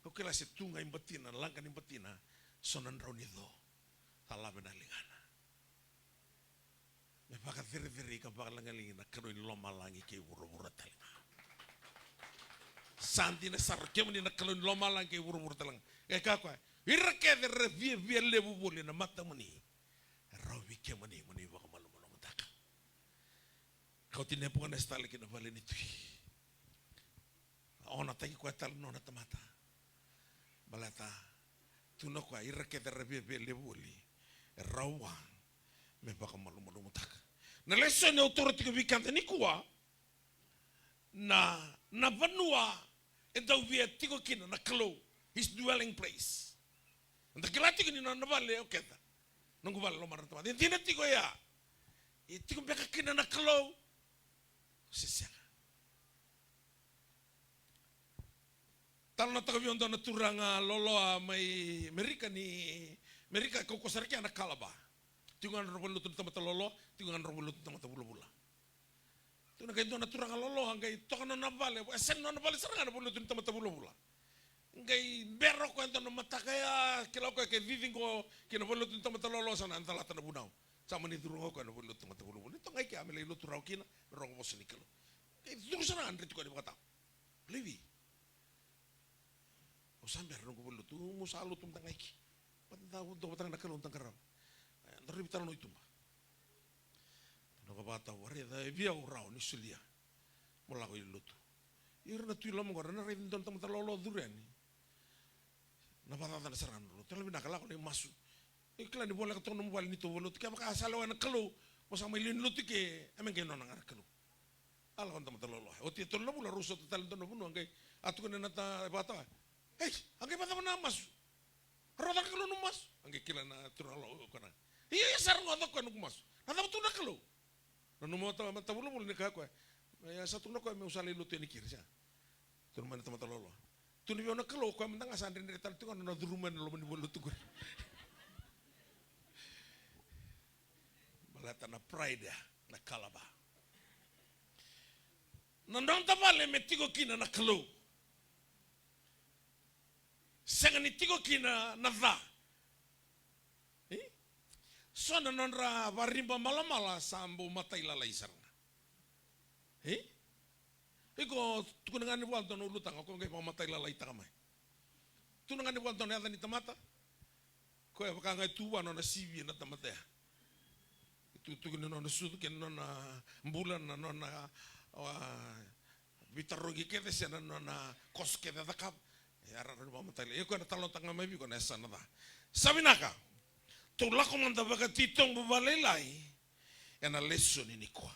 Au kila se tu ga i batina, laga ni batina, so na drau ni co. Sa lave na ligana. Me vakacerecerei ka vakalagilagi na Kalou ni lomalagi kei vuravura tale ga. Sa dina sara, kemuni na Kalou ni lomalagi kei vuravura tale ga. Qai kaya o koya, ira kece era viavia levu voli ena matamuni, e rawa vei kemuni mo ni vakamalumalumutaka. Kauti Nepukanesa tale ki na vale ni tui. A honor-taki koya tale na nona tamata. Baleta tukuna o koya, ira kece era viavia levu voli, e rawa me vakamalumalumutaka. Na lesoni au taura tiko vei keda nikua, na, na vanua e dau via tiko kina na Kalou, his dwelling place. Eda kila tiko ni nona vale o keda. Noqu vale, lomadra na tamata. E dina tiko ya. E tiko beka kina na Kalou se sega? Talanoataka vei au dua na turaga loloa mai Merika, ni Merika e kaukauwa sara kina na kalaba. Tiko ga na nodra valenilotu na tamata loloa, tiko ga na nodra valenilotu na tamata vulavula. Tukuna, qai dua na turaga loloa, qai toka na nona vale, e sega ni nona vale sara ga na valenilotu ni tamata vulavula. Qai bera o koya e dua na mataka ya, kila o koya ke cici qo ki na valenilotu ni tamata loloa sa na calata na vunau. Sa mani curu ga o koya na valenilotu ni tamata vulavula. Ni toka ga i kea me lai lotu rawa kina, me rogo vosa ni Kalou. Qai curu sara ga, dreti koya ni vakatawa. Laivi. Au sa bera noqu valenilotu, mo sa lotu mada ga i ke. Baleta da dau vata ga na Kalou da qarava. E, da raivi tale na i tuba. Noqu vakatawa, raica, e vei au rawa ni solia mo lako i lotu. Ira na tui loma qo, ra na raica e dua na tamata loloa curu yani. Na vakacacana sara ga na lotu. Tala vinaka, lako lai masu. Iko kila ni voleka toka nomu vale ni tou vale lotu, kevaka sa lewa na Kalou, mo sa mai lewe ni lotu ke, e me qai nona ga na Kalou. A lako na tamata loaloa. Oti e tolu na vula, rau sota tale dua na vanua, qai a tukuna na ta, e vakatawa. Ei, a qai vakacava na masu? Rau caka Kalou nomu masu? A qai kila na turaga loa, o koya na. Ia, ia, sa rogoca o koya noqu masu. Na cava tu na Kalou? Na nomu ta, matavulavula ni kaya o koya. Ia sa tukuna o koya meu sa lai lotu yani keri, sa. Tukuna mai na tamata loaloa. Tukuna vei au na Kalou, o koya mada ga sa dredre tale tiko ga na nona curu mai na loma ni vale lotu qori. Baleta na pride ya, na kalava. Na noda vale me tiko kina na Kalou. Sega ni tiko kina na ca. E? So na nodra variba malamala sa bau matailalai sara ga. E? Iko tukuna ga ni vua dua na ulutaga, ko qai vakamatai lalaitaka mai. Tukuna ga ni vua dua na yaca ni tamata. Koya vaka ga e tu vua na nona C V na tamata ya. Itukutuku ni nona sucu kei na nona bula, na nona, a, veitarogi kece se na nona course kece e cakava. E, a rawa ni vakamatai. Ia koya na talanoataka ga mai vei iko na yasana ca. Sa vinaka. Tou lako mada vakatitobu vakalailai ena lesoni nikua.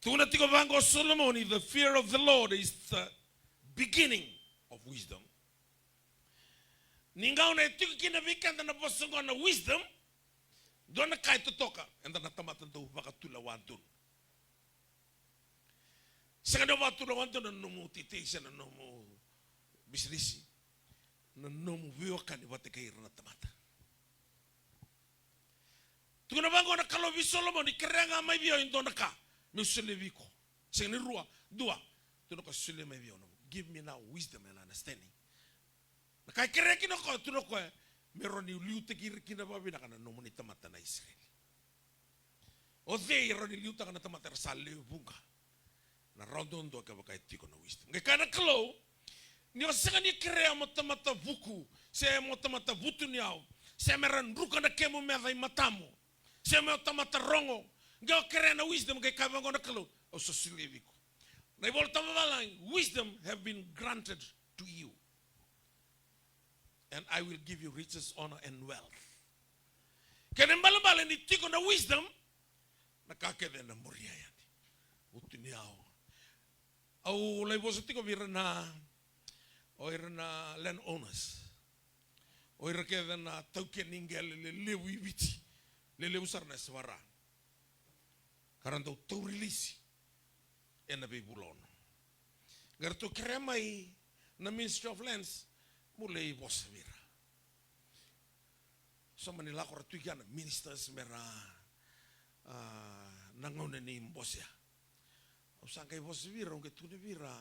Tukuna tiko vaqo o Solomoni, the fear of the Lord is the beginning of wisdom. Ni gauna e tiko kina vei keda na vosa oqo na wisdom, dua na ka e totoka, eda na tamata dau vakatulewa donu. Sega ni o vakatulewa donu na nomu teitei se na nomu bisinisi, na nomu veiwekani vata kei ira na tamata. Tukuna vaqo na Kalou vei Solomoni, kerea ga mai vei au e dua na ka meu solia vei iko. Sega ni rua, dua. Tukuna o koya, solia mai vei au na, give me now wisdom and understanding. Na ka e kerea kina o koya, tukuna o koya, me rawa ni liutaki ira kina vakavinaka na nomuni tamata na Isireli. O cei e rawa ni liutaka na tamata era sa lewe vuqa? Na rawa duadua kevaka e tiko na wisdom. Qai kaya na Kalou, ni o sega ni kerea mo tamata vuku, se mo tamata vutuniyau, se me ra druka na kemu meca i matamu, se mo tamata rogo, qai o kerea na wisdom, qai kaya vaqo na Kalou, au sa solia vei iko. Na iVolatabu vavalagi, wisdom have been granted to you. And I will give you riches, honor, and wealth. Kena ibalebale ni tiko na wisdom, na ka kece ena muria yani. Vutuniyau. Au lai vosa tiko vei ira na, o ira na land owners. O ira kece na taukeni qele lelevu i Viti. Lelevu sara na yasana. Ka ra dau tauri lisi ena veivula ono. Qai ratou kerea mai na Ministry of Lands, meu lai vosa vei ira. Sa mani lako ra tu i kea na ministers me ra, a, na gauna ni bosea. Au sa qai vosa vei ira, au qai tukuna vei ira.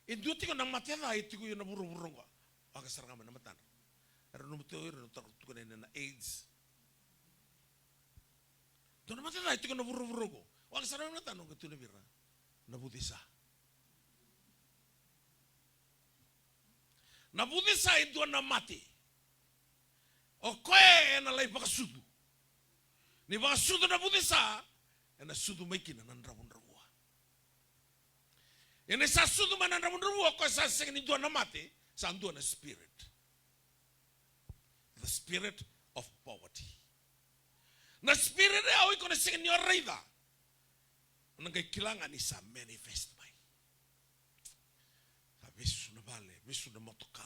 E dua tiko na mate ca e tiko ena vuravura oqo. Waqa sara ga mai na matadra. Era nanuma tu o ira na taro tukuna na AIDS. Dua na mate ca e tiko na vuravura oqo. Waqa sara na tano qai tukuna vei ira. Na vucesa. Na vucesa e dua na mate. O koya ena lai vakasucu. Ni vakasucu na vucesa, ena sucu mai kina na dravudravua. Ena sa sucu mai na dravudravua, o koya sa sega ni dua na mate, sa dua na spirit. The spirit of poverty. Na spirit e au iko na sega ni o raica. O na qai kila ga ni sa manifest mai. Sa vesu na vale, vesu na motoka.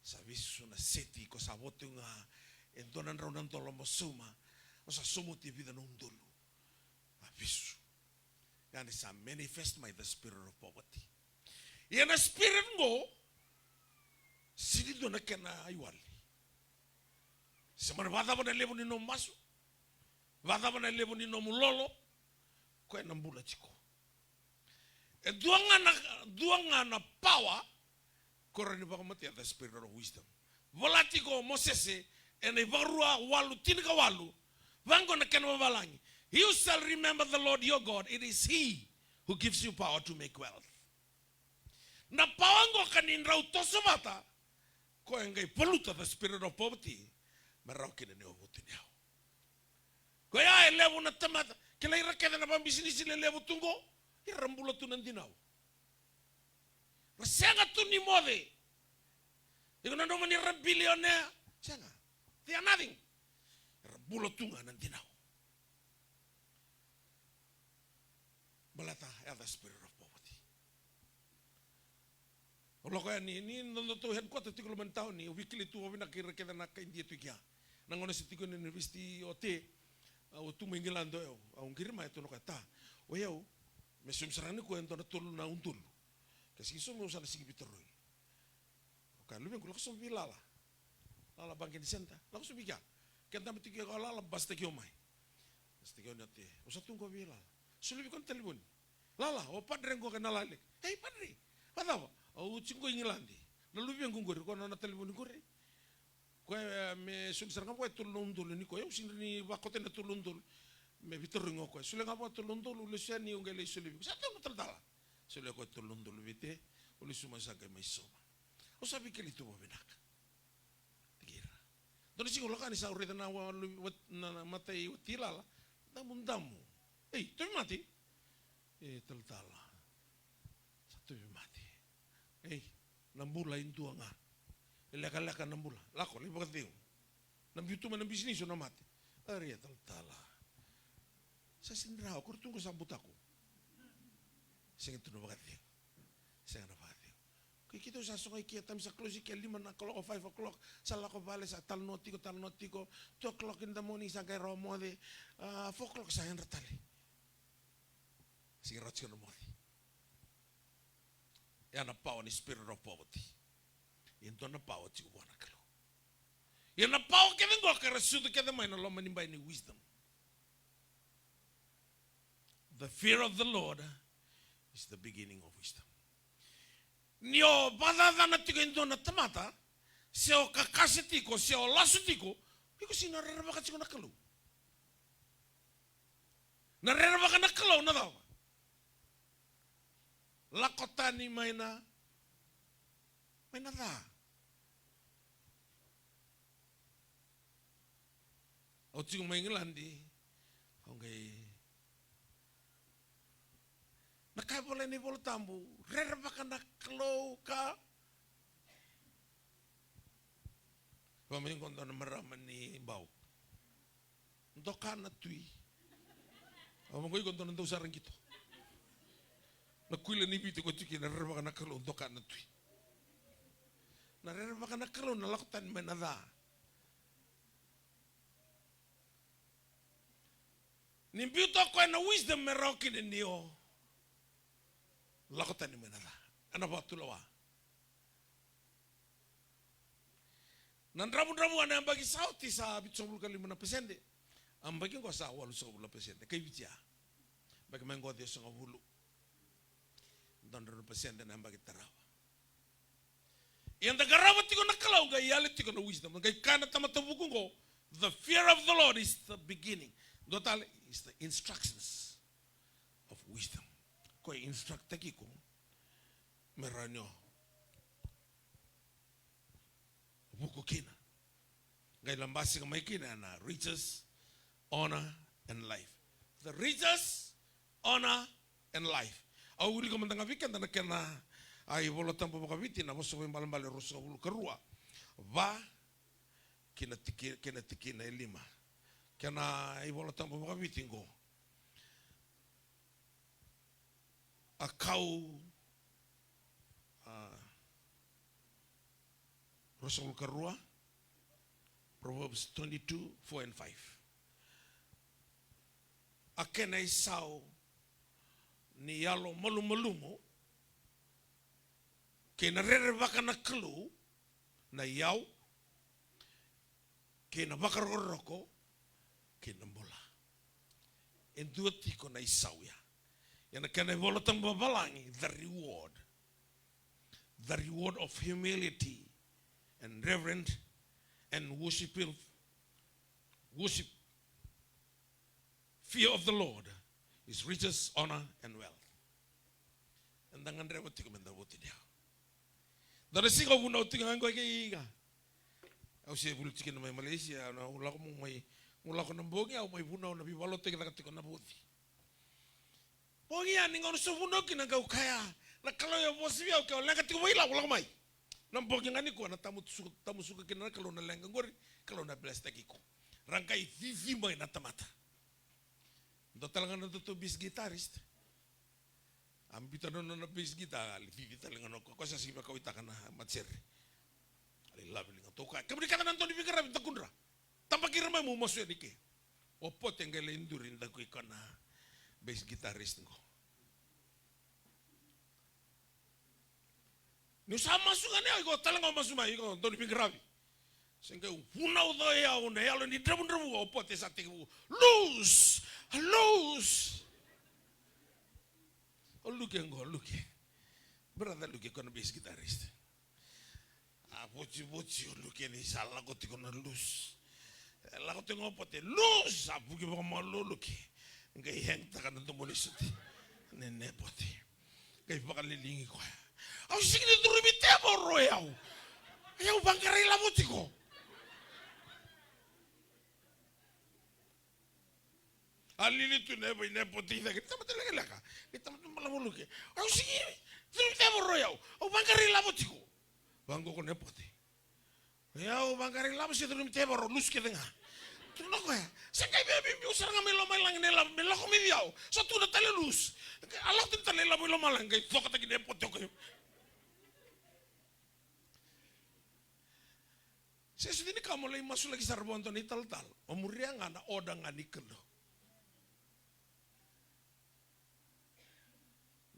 Sa vesu na seti, ko sa vote ga e dua na drau na dola mo sauma. O sa sauma oti e vica na udolu. Sa vesu. Ya ni sa manifest mai the spirit of poverty. Ia na spirit qo, sega ni dua na kena iwali. Se mani vakacava na levu ni nomu masu, vakacava na levu ni nomu lolo, koya na bula tiko. E dua ga na, dua ga na power, ko rawa ni vakamatea the spirit of wisdom. Vola tiko o Mosese, ena iVakarua walu tinikawalu, vaqo na kena vavalagi. You shall remember the Lord your God, it is he who gives you power to make wealth. Na power qo ka ni drau toso vata, koya e qai valuta the spirit of poverty, me rawa kina ni o vutuniyau. Koya e levu na tamata, kila ira kece na vabisinisi lelevu tu qo, ira bula tu na dinau. Ra sega tu ni moce. Iko na nanuma ni ra bilionea, sega. They are nothing. Era bula tu ga na dinau. Baleta e yaco na spirit of poverty. Au lako yani, ni nodatou headquarter tiko loma ni tauni, au veikilai tu vakavinaka kei ira kece na kai Idia tu i kea. Na gauna se tiko ena university o Te, au tu mai Igiladi o yau, au qiri mai e tukuna o koya, Ta, o yau, me saumi sara ga nikua e dua na tolu na udolu. Ke sigi saumi au sa na sigi veitarogi. Au kaya, luvequ, lako sobu vei Lala. Lala Banking Center. Lako sobu vei kea. Ke dabe tiko o Lala, bus taki au mai. Bus taki au ni o Te. Au sa tu qo vei Lala. Soli vei koya na talevoni. Lala, o padre qo kei na Lala. Ei, padre. Vacava? Au tiko qo i Igiladi. Na luvequ qori, koya na nona talevoni qori. Koya, e, me soli sara ga vua e tolu na udolu ni koya. Au sega ni vakauta na tolu na udolu. Me veitarogi o koya. Soli ga vua tolu na udolu, lesu yani au qai lai soli vei koya. Sa tolu na talatala. Soli koya tolu na udolu vei Te. Au lesu mai sa qai mai sauma. Au sa veikilai tu vakavinaka. Tikira. Dua na siga au lako yani sa raica na wa-, wa-, na, na matai wati Lala. Damudamu. Ei, tauvimate. E, talatala. Sa tauvimate. Ei, na bula e dua ga. E lekaleka na bula. Lako, lai vakacegu. Na biu tu mai na bisinisi o na mate. Ari, e talatala. Sa sega ni rawa, ko ratou qo sa butako. Sega tu na vakacegu. Sega na vakacegu. Ko i keitou sa sogo i ke, taimi sa close i ke, lima na kaloko, five o'clock. Sa lako vale, sa talanoa tiko, talanoa tiko. Two o'clock in the morning, sa qai rawa moce. Ah, four o'clock sa yadra tale. Sega ni rawa tiko na moce. Ia na power ni spirit of poverty. Ia dua na power tiko vua na Kalou. Ia na power kece qo ka ra sucu kece mai na loma ni bai ni wisdom. The fear of the Lord is the beginning of wisdom. Ni o vakacacana tiko e dua na tamata, se o kakase tiko, se o lasu tiko, iko sega ni rerevaka tiko na Kalou. Na rerevaka na Kalou na cava? Lako tani mai na, mai na ca. Au tiko mai Igiladi, au qai na ka e volai na iVola Tabu, rerevaka na Kalou ka. Vaka mai qo dua na marama ni Bau. Doka na tui. Au vaqo iko dua na dau sara qito. Na kuila ni Viti ko tiko na rerevaka na Kalou, doka na tui. Na rerevaka na Kalou na lako tani mai na ca. Ni biuta o koya na wisdom me rawa kina ni o lako tani mai na ca. Ena vakatulewa. Na dravudravua na yabaki sa oti sa vitusagavulu ka lima na pasede. A yabaki qo sa walusagavulu na pasede. Kai Viti ya. Yabaki mai qo ciwasagavulu. Dua na drau na pasede na yabaki tarava. Ia da qarava tiko na Kalou, qai yali tiko na wisdom. Qai kaya na tamata vuku qo, the fear of the Lord is the beginning. Dua tale is the instructions of wisdom. Ko e instruct-taki iko me rawa ni o vuku kina. Qai la basika mai kina na riches, honor, and life. The riches, honor, and life. Au wilika mada ga vei keda na kena, a, iVola Tabu vakaviti na Vosa Vakaibalebale ruasagavulu ka rua. Va, kei na tiki-, kei na tikina e lima. Kena iVola Tabu vakaviti qo. A kau, a, ruasagavulu ka rua, Proverbs twenty-two, four and five. A kena isau ni yalo malumalumu, kei na rerevaka na Kalou, na iyau, kei na vakarokoroko, kei na bula. E dua tiko na isau ya. Ia na kena iVola Tabu vavalagi, the reward. The reward of humility and reverent and worshipful, worship, fear of the Lord is riches, honor, and wealth. Eda gadreva tiko meda votu dea. Dua na siga au vunau tiko ga qo kei ika. Au se vuli tiko na mai Malaysia, au lako mo mai, mo lako na bogi, au mai vunau na veivakalotutaki caka tiko na voci. Bogi yani qo au sa vunau kina qai au kaya, na Kalou e vosa vei au, ke o leqa tiko vakailavo, lako mai. Na bogi ga nikua na tamusuka, tamusuka kina na Kalou na leqa qori, Kalou na bless-taki iko. Ra qai cici mai na tamata. Dua tale ga na datou bass guitarist. A biuta na nona bass guitar, a lai cici tale ga na, ko sa sega ni kauwaitaka na matasere. A lai lave liga toka. Kemuni kece na dau ni veiqaravi, dakudra. Tabaki ira mai meu masu yani ke. O Pote qai lai duri, daku iko na bass guitarist qo. Niu sa masu ga ni au, iko tale ga o masu mai, iko dau ni veiqaravi. Se qai vunauca o yau na yalo ni dravudravua, o Pote sa tekivu. Luz! Luz! O Luke qo, Luke. Brother Luke, ko na bass guitarist. A voci, voci o Luke ni sa lako tiko na luz. E, lako tiko ga o Pote, luz! A vuki vakamalua o Luke. Qai hang-taka na domoni suti nei Ne Pote. Qai vakaliligi koya. Au sega ni curumi tevoro o yau. Au vaqara ilavo tiko. A lili tu na yava i Ne Pote i cake, ni tamata lekaleka, ni tamata balavu, Luke. Au sega ni curumi tevoro o yau. Au vaqara ilavo tiko. Vaqo ko Ne Pote. O yau vaqara ilavo se curumi tevoro, luz kece ga. Tukuna o koya. Sa qai via biubiu sara ga mai lomalagi na ilavo me lako mai vei au. Sa tukuna tale luz. A lako tale na ilavo i lomalagi, qai cokataki Ne Pote o koya. Se sega ni ka mo lai masulaki sara vakadua na italatala. O muria ga na order ga ni Kalou.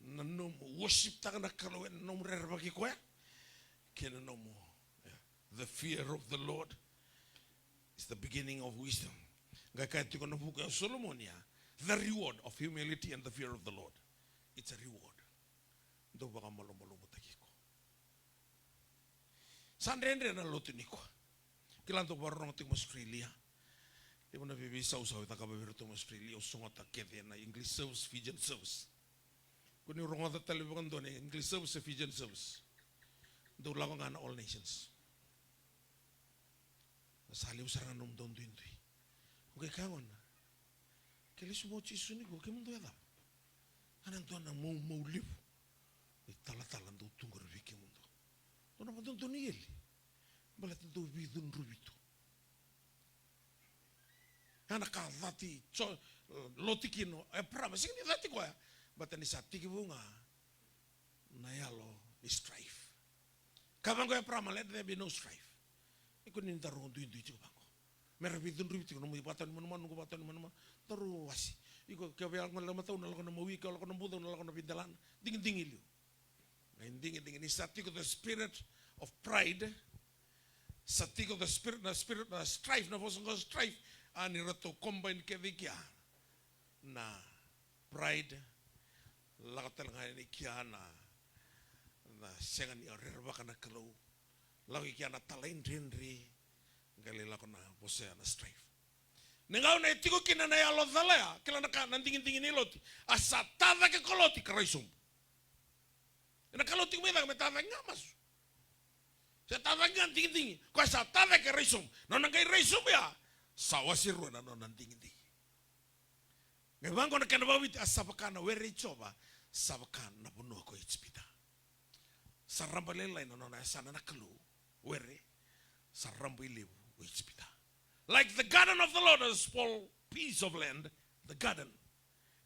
Na nomu worship-taka na Kalou ena nomu rerevaki koya. Kei na nomu, yeah. The fear of the Lord is the beginning of wisdom. Qai kaya tiko na vuku ya o Solomoni ya, the reward of humility and the fear of the Lord. It's a reward. Dau vakamalumalumutaki iko. Sa dredre na lotu nikua. Kila dau vakarorogo tiko mai Australia. Levu na veiveisau sa cakava vei iratou mai Australia, au sogota kece na English service, Fijian service. Ko ni rogoca tale vakadua na English service se Fijian service. Dau lako ga na All Nations. Sa levu sara ga nomudou duidui. Au qai kaya gona. Ke lesu mai o Jisu nikua, kemudou a cava? A na dua na maumau levu. Italatala dau tu qori vei kemudou. Dou na vakadodonu ni eli. Baleta dou veicudruvi tu. A na ka cati, so, Loti kina o Eparama. Sega ni cati koya. Baleta ni sa tekivu ga na yalo ni strife. Ka vaqo o Eparama, let there be no strife. Iko ni daru duidui tiko vaqo. Me ra veicudruvi tiko nomu vakatau ni manumanu, noqu vakatau ni manumanu. Daru wasi. Iko ke via lako na matau, na lako na mawi, ke lako na buca, na lako na veidelana. Digidigi liu. Qai digidigi ni sa tiko the spirit of pride. Sa tiko the spirit, na spirit, na strife, na vosa qo strife. A ni ratou combine kece i kea. Na pride, lako tale ga yani kea na, na sega ni rerevaka na Kalou. Lako i kea na talaidredre, qai lai lako na vosa ya na strife. Na gauna e tiko kina na yalo cala ya, kila na ka na digidigi ni Loti. A sa ta cake ko Loti ka rai sobu. Ena Kalou tiko mai cake me ta cake ga masu. Se ta cake ga digidigi, koya sa ta cake rai sobu. Nona qai rai sobu ya, sa wase rua na nona digidigi. Qai vaqo na kena vakaviti, a sa vaka na were i Jiova, sa vaka na vanua ko Ijipita. Sa rabailailai na nona yasana na Kalou, were, sa rabailevu ko Ijipita. Like the garden of the Lord, a small piece of land, the garden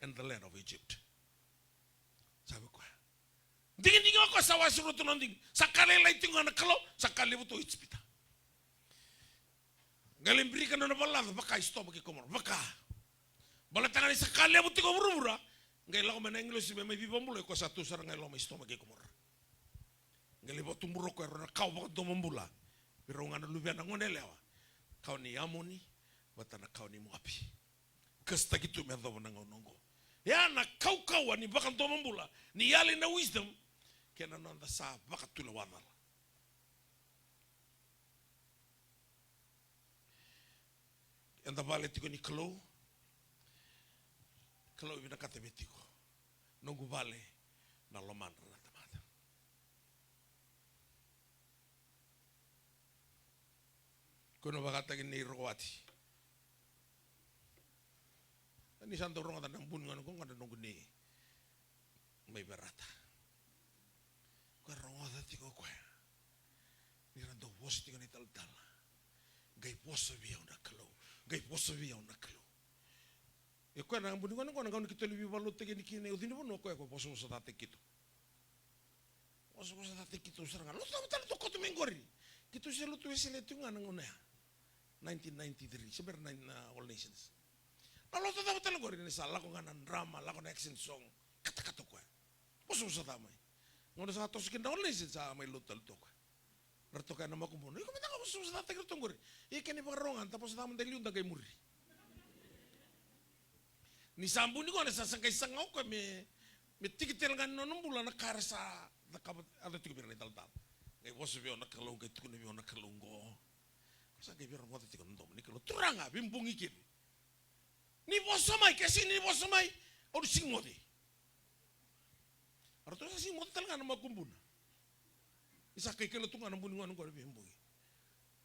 and the land of Egypt. Sa vei koya. Digidigi o koya sa wase rua tu na digi. Sa ka lailai tiko ga na Kalou, sa ka levu tu o Ijipita. Qai lai birika na nona valalaca, vaka i Sotoma kei Komora, vaka. Baleta ga ni sa ka levu tiko vuravura, qai lako mai na agilosi me mai veivakabulai, o koya sa tu sara ga e loma i Sotoma kei Komora. Qai lai vakatubura o koya e rua na kawa vakadomobula vei rau ga na luvena gone yalewa, kawa ni Amoni vata na kawa ni Moapi. Kasitaki tu me yacova na gauna oqo. Ya na kaukauwa ni vakadomobula, ni yali na wisdom kei na noda sa vakatulewa cala. Eda vale tiko ni Kalou. Kalou e vinakata me tiko noqu vale na lomadra na tamata. Ko na vakataki ni rogoati. Ni sa dau rogoca na buni gona ko gona noqu ni mai Verata. Ko rogoca tiko koya. Ni ra dau vosa tiko na italatala. Qai vosa vei au na Kalou. Qai vosa vei au na Kalou. E koya na buni gona gona gauna keitou lai veivakalotutaki yani kina e Ucunivanua, o koya ko vosavosa cataki keitou. Vosavosa cataki keitou sara ga. Lotu cava tale tou koto mai qori? Keitou se lotu Wesele tu ga na gauna ya. Nineteen ninety-three, se bera na, na All Nations. Na lotu cava tale qori, ni sa lako ga na drama, lako na action song. Katakata o koya. Vosavosa ca mai. Gauna sa toso kina na All Nations, sa mai lotu tale tu o koya. Ra toka na makubuna. Iko mada ga vosavosa cataki ratou qori. Ia kena ivakarau ga, da vosa ca mada e liu da qai muri. Ni sa buni gona sa, sa qai saga o koya me, me tiki tale ga ni nona bula na ka era sa cakava, yaco tiko vei ira na italatala. Qai vosa vei au na Kalou, qai tukuna vei au na Kalou qo. Ko sa qai via rogoca tiko na domo ni Kalou. Turaga, veibogi kece. Ni vosa mai, ke sega ni vosa mai, au na sega ni moce. A ratou sa sega ni moce tale ga na makubuna. Ni sa kai kaila tu ga na buni gona qori veibogi.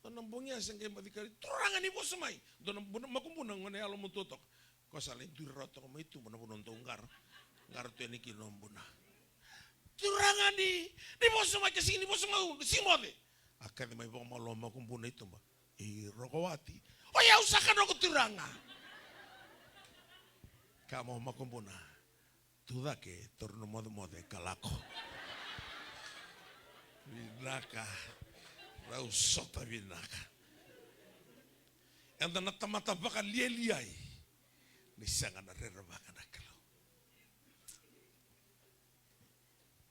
Dua na bogi a se qai baci kaila, Turaga ni vosa mai. Dua na buna, makubuna gone yalo matua toka. Ko sa lai duri rawa toka mai tuba na vanua dau qara. Qara tu yani kina o buna. Turaga ni, ni vosa mai, ke sega ni vosa mai, au na sega ni moce. A kaci mai vakamalua makubuna i tuba. I Rokowati. O yau saka noqu turaga. Kaya mai o makubuna. Tu cake, taura na mocemoce ka lako. Vinaka. Rau sota vinaka. Eda na tamata vakalialiai. Ni sega na rerevaka na Kalou.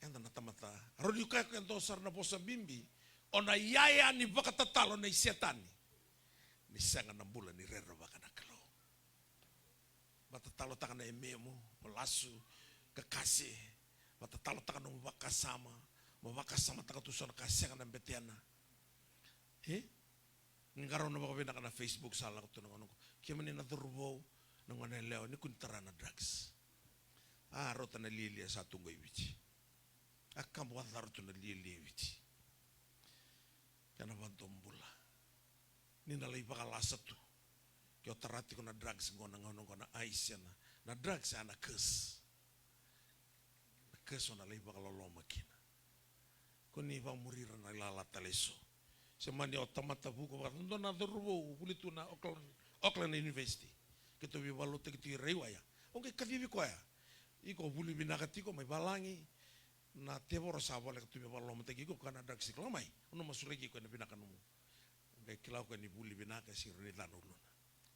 Eda na tamata. Rawa ni kaya ko e dua sara na vosa bibi. O na iyaya ni vakatatalo nei Setani. Ni sega na bula ni rerevaka na Kalou. Vatatalotaka na yamemu, mo lasu, kakase, vatatalotaka nomu vakasama, mo vakasamataka tu so na ka sega na betena. E? Ni qarauna vakavinaka na Facebook sa lako tu na gauna qo. Kemuni na cauravou, na gone yalewa, ni kua ni tara na drugs. A, rauta na lialia sa tu qo i Viti. A, kaba vakacacaro tu na lialia i Viti. Kena vado bula. Ni na lai vakalasa tu. Ke o tara tiko na drugs qo na gauna qo na ice na, na drugs a na curse. Na curse o na lai vakaloloma kina. Ko ni vakamuri ira na ilala tale eso. Se mani o tamata vuku vakadodonu na cauravou vuli tu na Auckland, Auckland University. Keitou veivakalotutaki tu i Raiwaya. O qai kacivi koya. Iko vuli vinaka tiko mai valagi. Na tevoro sa voleka tu me vakalolomataki iko ka na drugs, kila mai. O na masulaki iko ena vinaka nomu. Qai kila o koya ni vuli vinaka e sega ni rawa ni ca na uluna.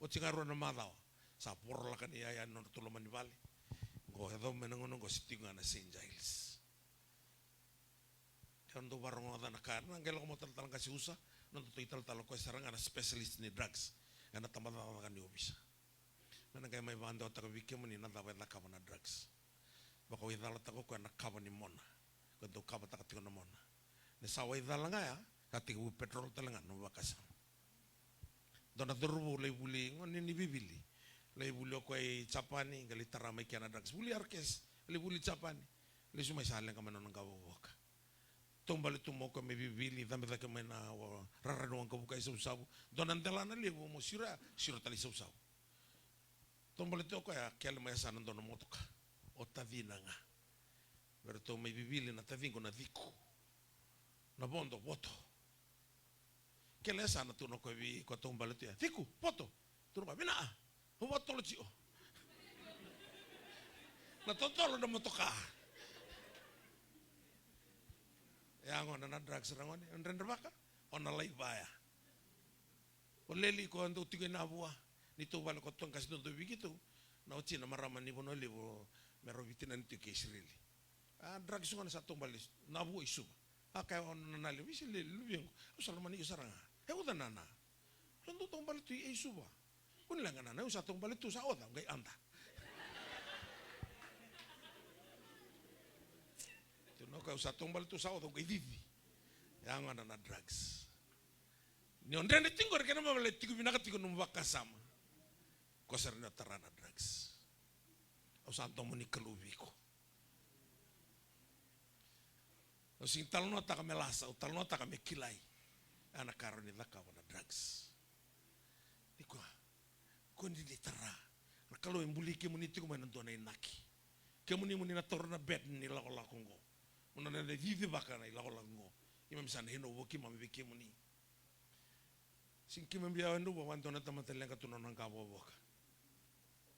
Oti ga rua na macawa. Sa vorolaka na iyaya ni nodratou loma ni vale. Qo e yaco mai na gauna qo se tiko ga na Saint Giles. Era dau vakarogoca na ka, era na qai lako mai talatala qase usa, na nodatou italatala o koya sara ga na specialist ni drugs. Ena tabacakacaka ni ovisa. Me na qai mai vakadewataka vei kemuni na cava e cakava na drugs. Vakawaicalataka o koya na kava ni mona. Ko e dau kavataka tiko na mona. Ni sa waicala ga ya, sa tekivu petrol tale ga na vakasama. Dua na cauravou lai vuli, gone ni Vivili. Lai vuli o koya i Japani, qai lai tara mai kea na drugs. Vuli R K S, lai vuli Japani. Lesu mai sa leqa mai na nona qavokavoka. Taubale tu mai o koya mai Vivili, cabe cake mai na rara ni waqavuka i Savusavu. Dua na delana levu mo siro ya, siro tale i Savusavu. Taubale tu o koya, kele mai yasana dua na motoka. O tacina ga. Vei ratou mai Vivili na taciqu na Ciku. Na vodo, Voto. Kele yasana tukuna o koya vei koya taubale tu ya. Ciku, Voto. Tukuna o koya, vinaka. Au vakatotolo tiko. Na totolo na motoka. E a gona na drugs ra gone, o dredrevaka, o na lai vaya. O Leli ko dau tiko i Navua, ni tauvale ko Tongasi dodonu vei keitou, na watina marama ni Vanua Levu, me rau veitinani tiko i Isireli. A, drugs gona sa taubale, Navua i Suva. A kaya o nana levu, isi Leli, luvequ, au sa lomani iko sara ga. E uca nana. Au dau taubale tu i Suva. Kua ni leqa nana, au sa taubale tu sa oca, au qai ada. Tukuna o koya au sa taubale tu sa oca, au qai cici. Ya gona na drugs. Ni o dredre tiko qori kena ibalebale tiko vinaka tiko nomu vakasama. Ko sara ni o tara na drugs. Au sa domo ni Kalou vei iko. Au sega ni talanoataka me lasa, au talanoataka me kilai. A na ka rawa ni cakava na drugs. Ni koya, ko ni lai tara. Na Kalou e buli kemuni tiko mai na dua na inaki. Kemuni mo ni na taura na burden ni lakolako qo. Mo na na cicivaka na ilakolako qo. Keimami sa na handover keimami vei kemuni. Sega ni keimami via handover vua e dua na tamata leqa tu na nona qavokavoka.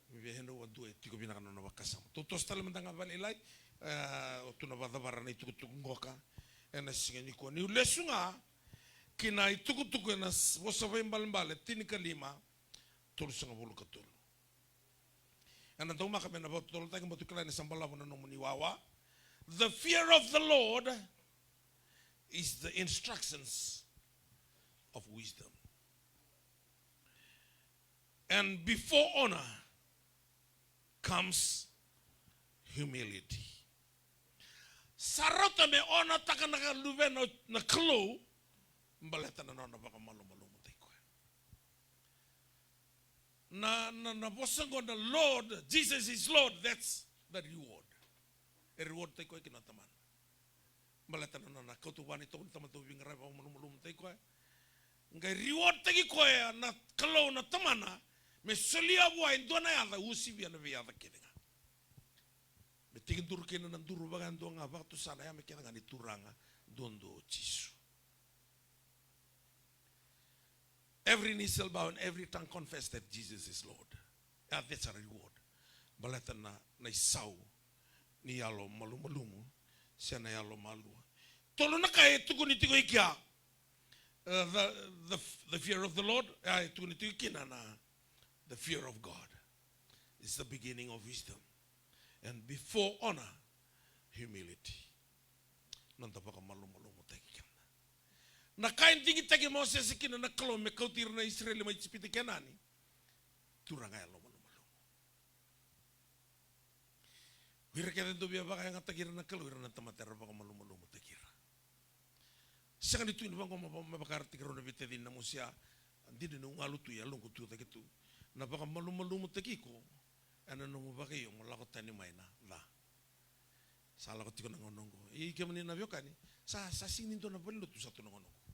Keimami via handover vua e dua e tiko vinaka na nona vakasama. Tou toso tale mada ga vakalailai, e, o tou na vakacavara na itukutuku qoka ena siga nikua. Niu lesu ga ki na itukutuku ena s-, Vosa Vakaibalebale tinikalima, tolusagavulu ka tolu. Ena daumaka me na vakatotolotaki, mo tou kila ni sa balavu na nomuni wawa. The fear of the Lord is the instructions of wisdom. And before honor comes humility. Sa rauta me honor-taka na luvena na Kalou, baleta na nona vakamalumalumutaki koya. Na, na, na vosa qo na Lord, Jesus is Lord, that's the reward. E reward-taki koya kina o Tamana. Baleta na nona kauta vua na itovo ni tamata au veiqaravi, vakamalumalumutaki koya. Qai reward-taki koya na Kalou na Tamana, me solia vua e dua na yaca, usivia na veiyaca kece ga. Me tekiduru kina na duru vakayadua ga, vakatusa na yame kece ga ni Turaga duadua o Jisu. Every knee shall bow and every tongue confess that Jesus is Lord. Yeah, that's a reward. Baleta na, na isau ni yalo malumalumu se na yalo malua. Tolu na ka e tukuni tiko i kea. Uh, the, the, the fear of the Lord, e tukuni tiko kina na, the fear of God is the beginning of wisdom. And before honor, humility. Noda vakamalumalumutaki keda. Na ka e digitaki Mosese kina na Kalou me kauti ira na Isireli mai Ijipita i Kenani. Turaga yalo malumalumu. O ira kece dou via vakayagataki ira na Kalou, ira na tamata era vakamalumalumutaki ira. Sega ni tu ni vaqo me vaka era tiki rau na veitacini na Mosia. Dina niu galu tu, yaloqu tu cake tu. Na vakamalumalumutaki iko ena nomu vakaio mo lako tani mai na ca. Sa lako tiko na gauna oqo. I kemuni na veiwekani, sa, sa sega ni dua na valenilotu sa tu na gauna oqo.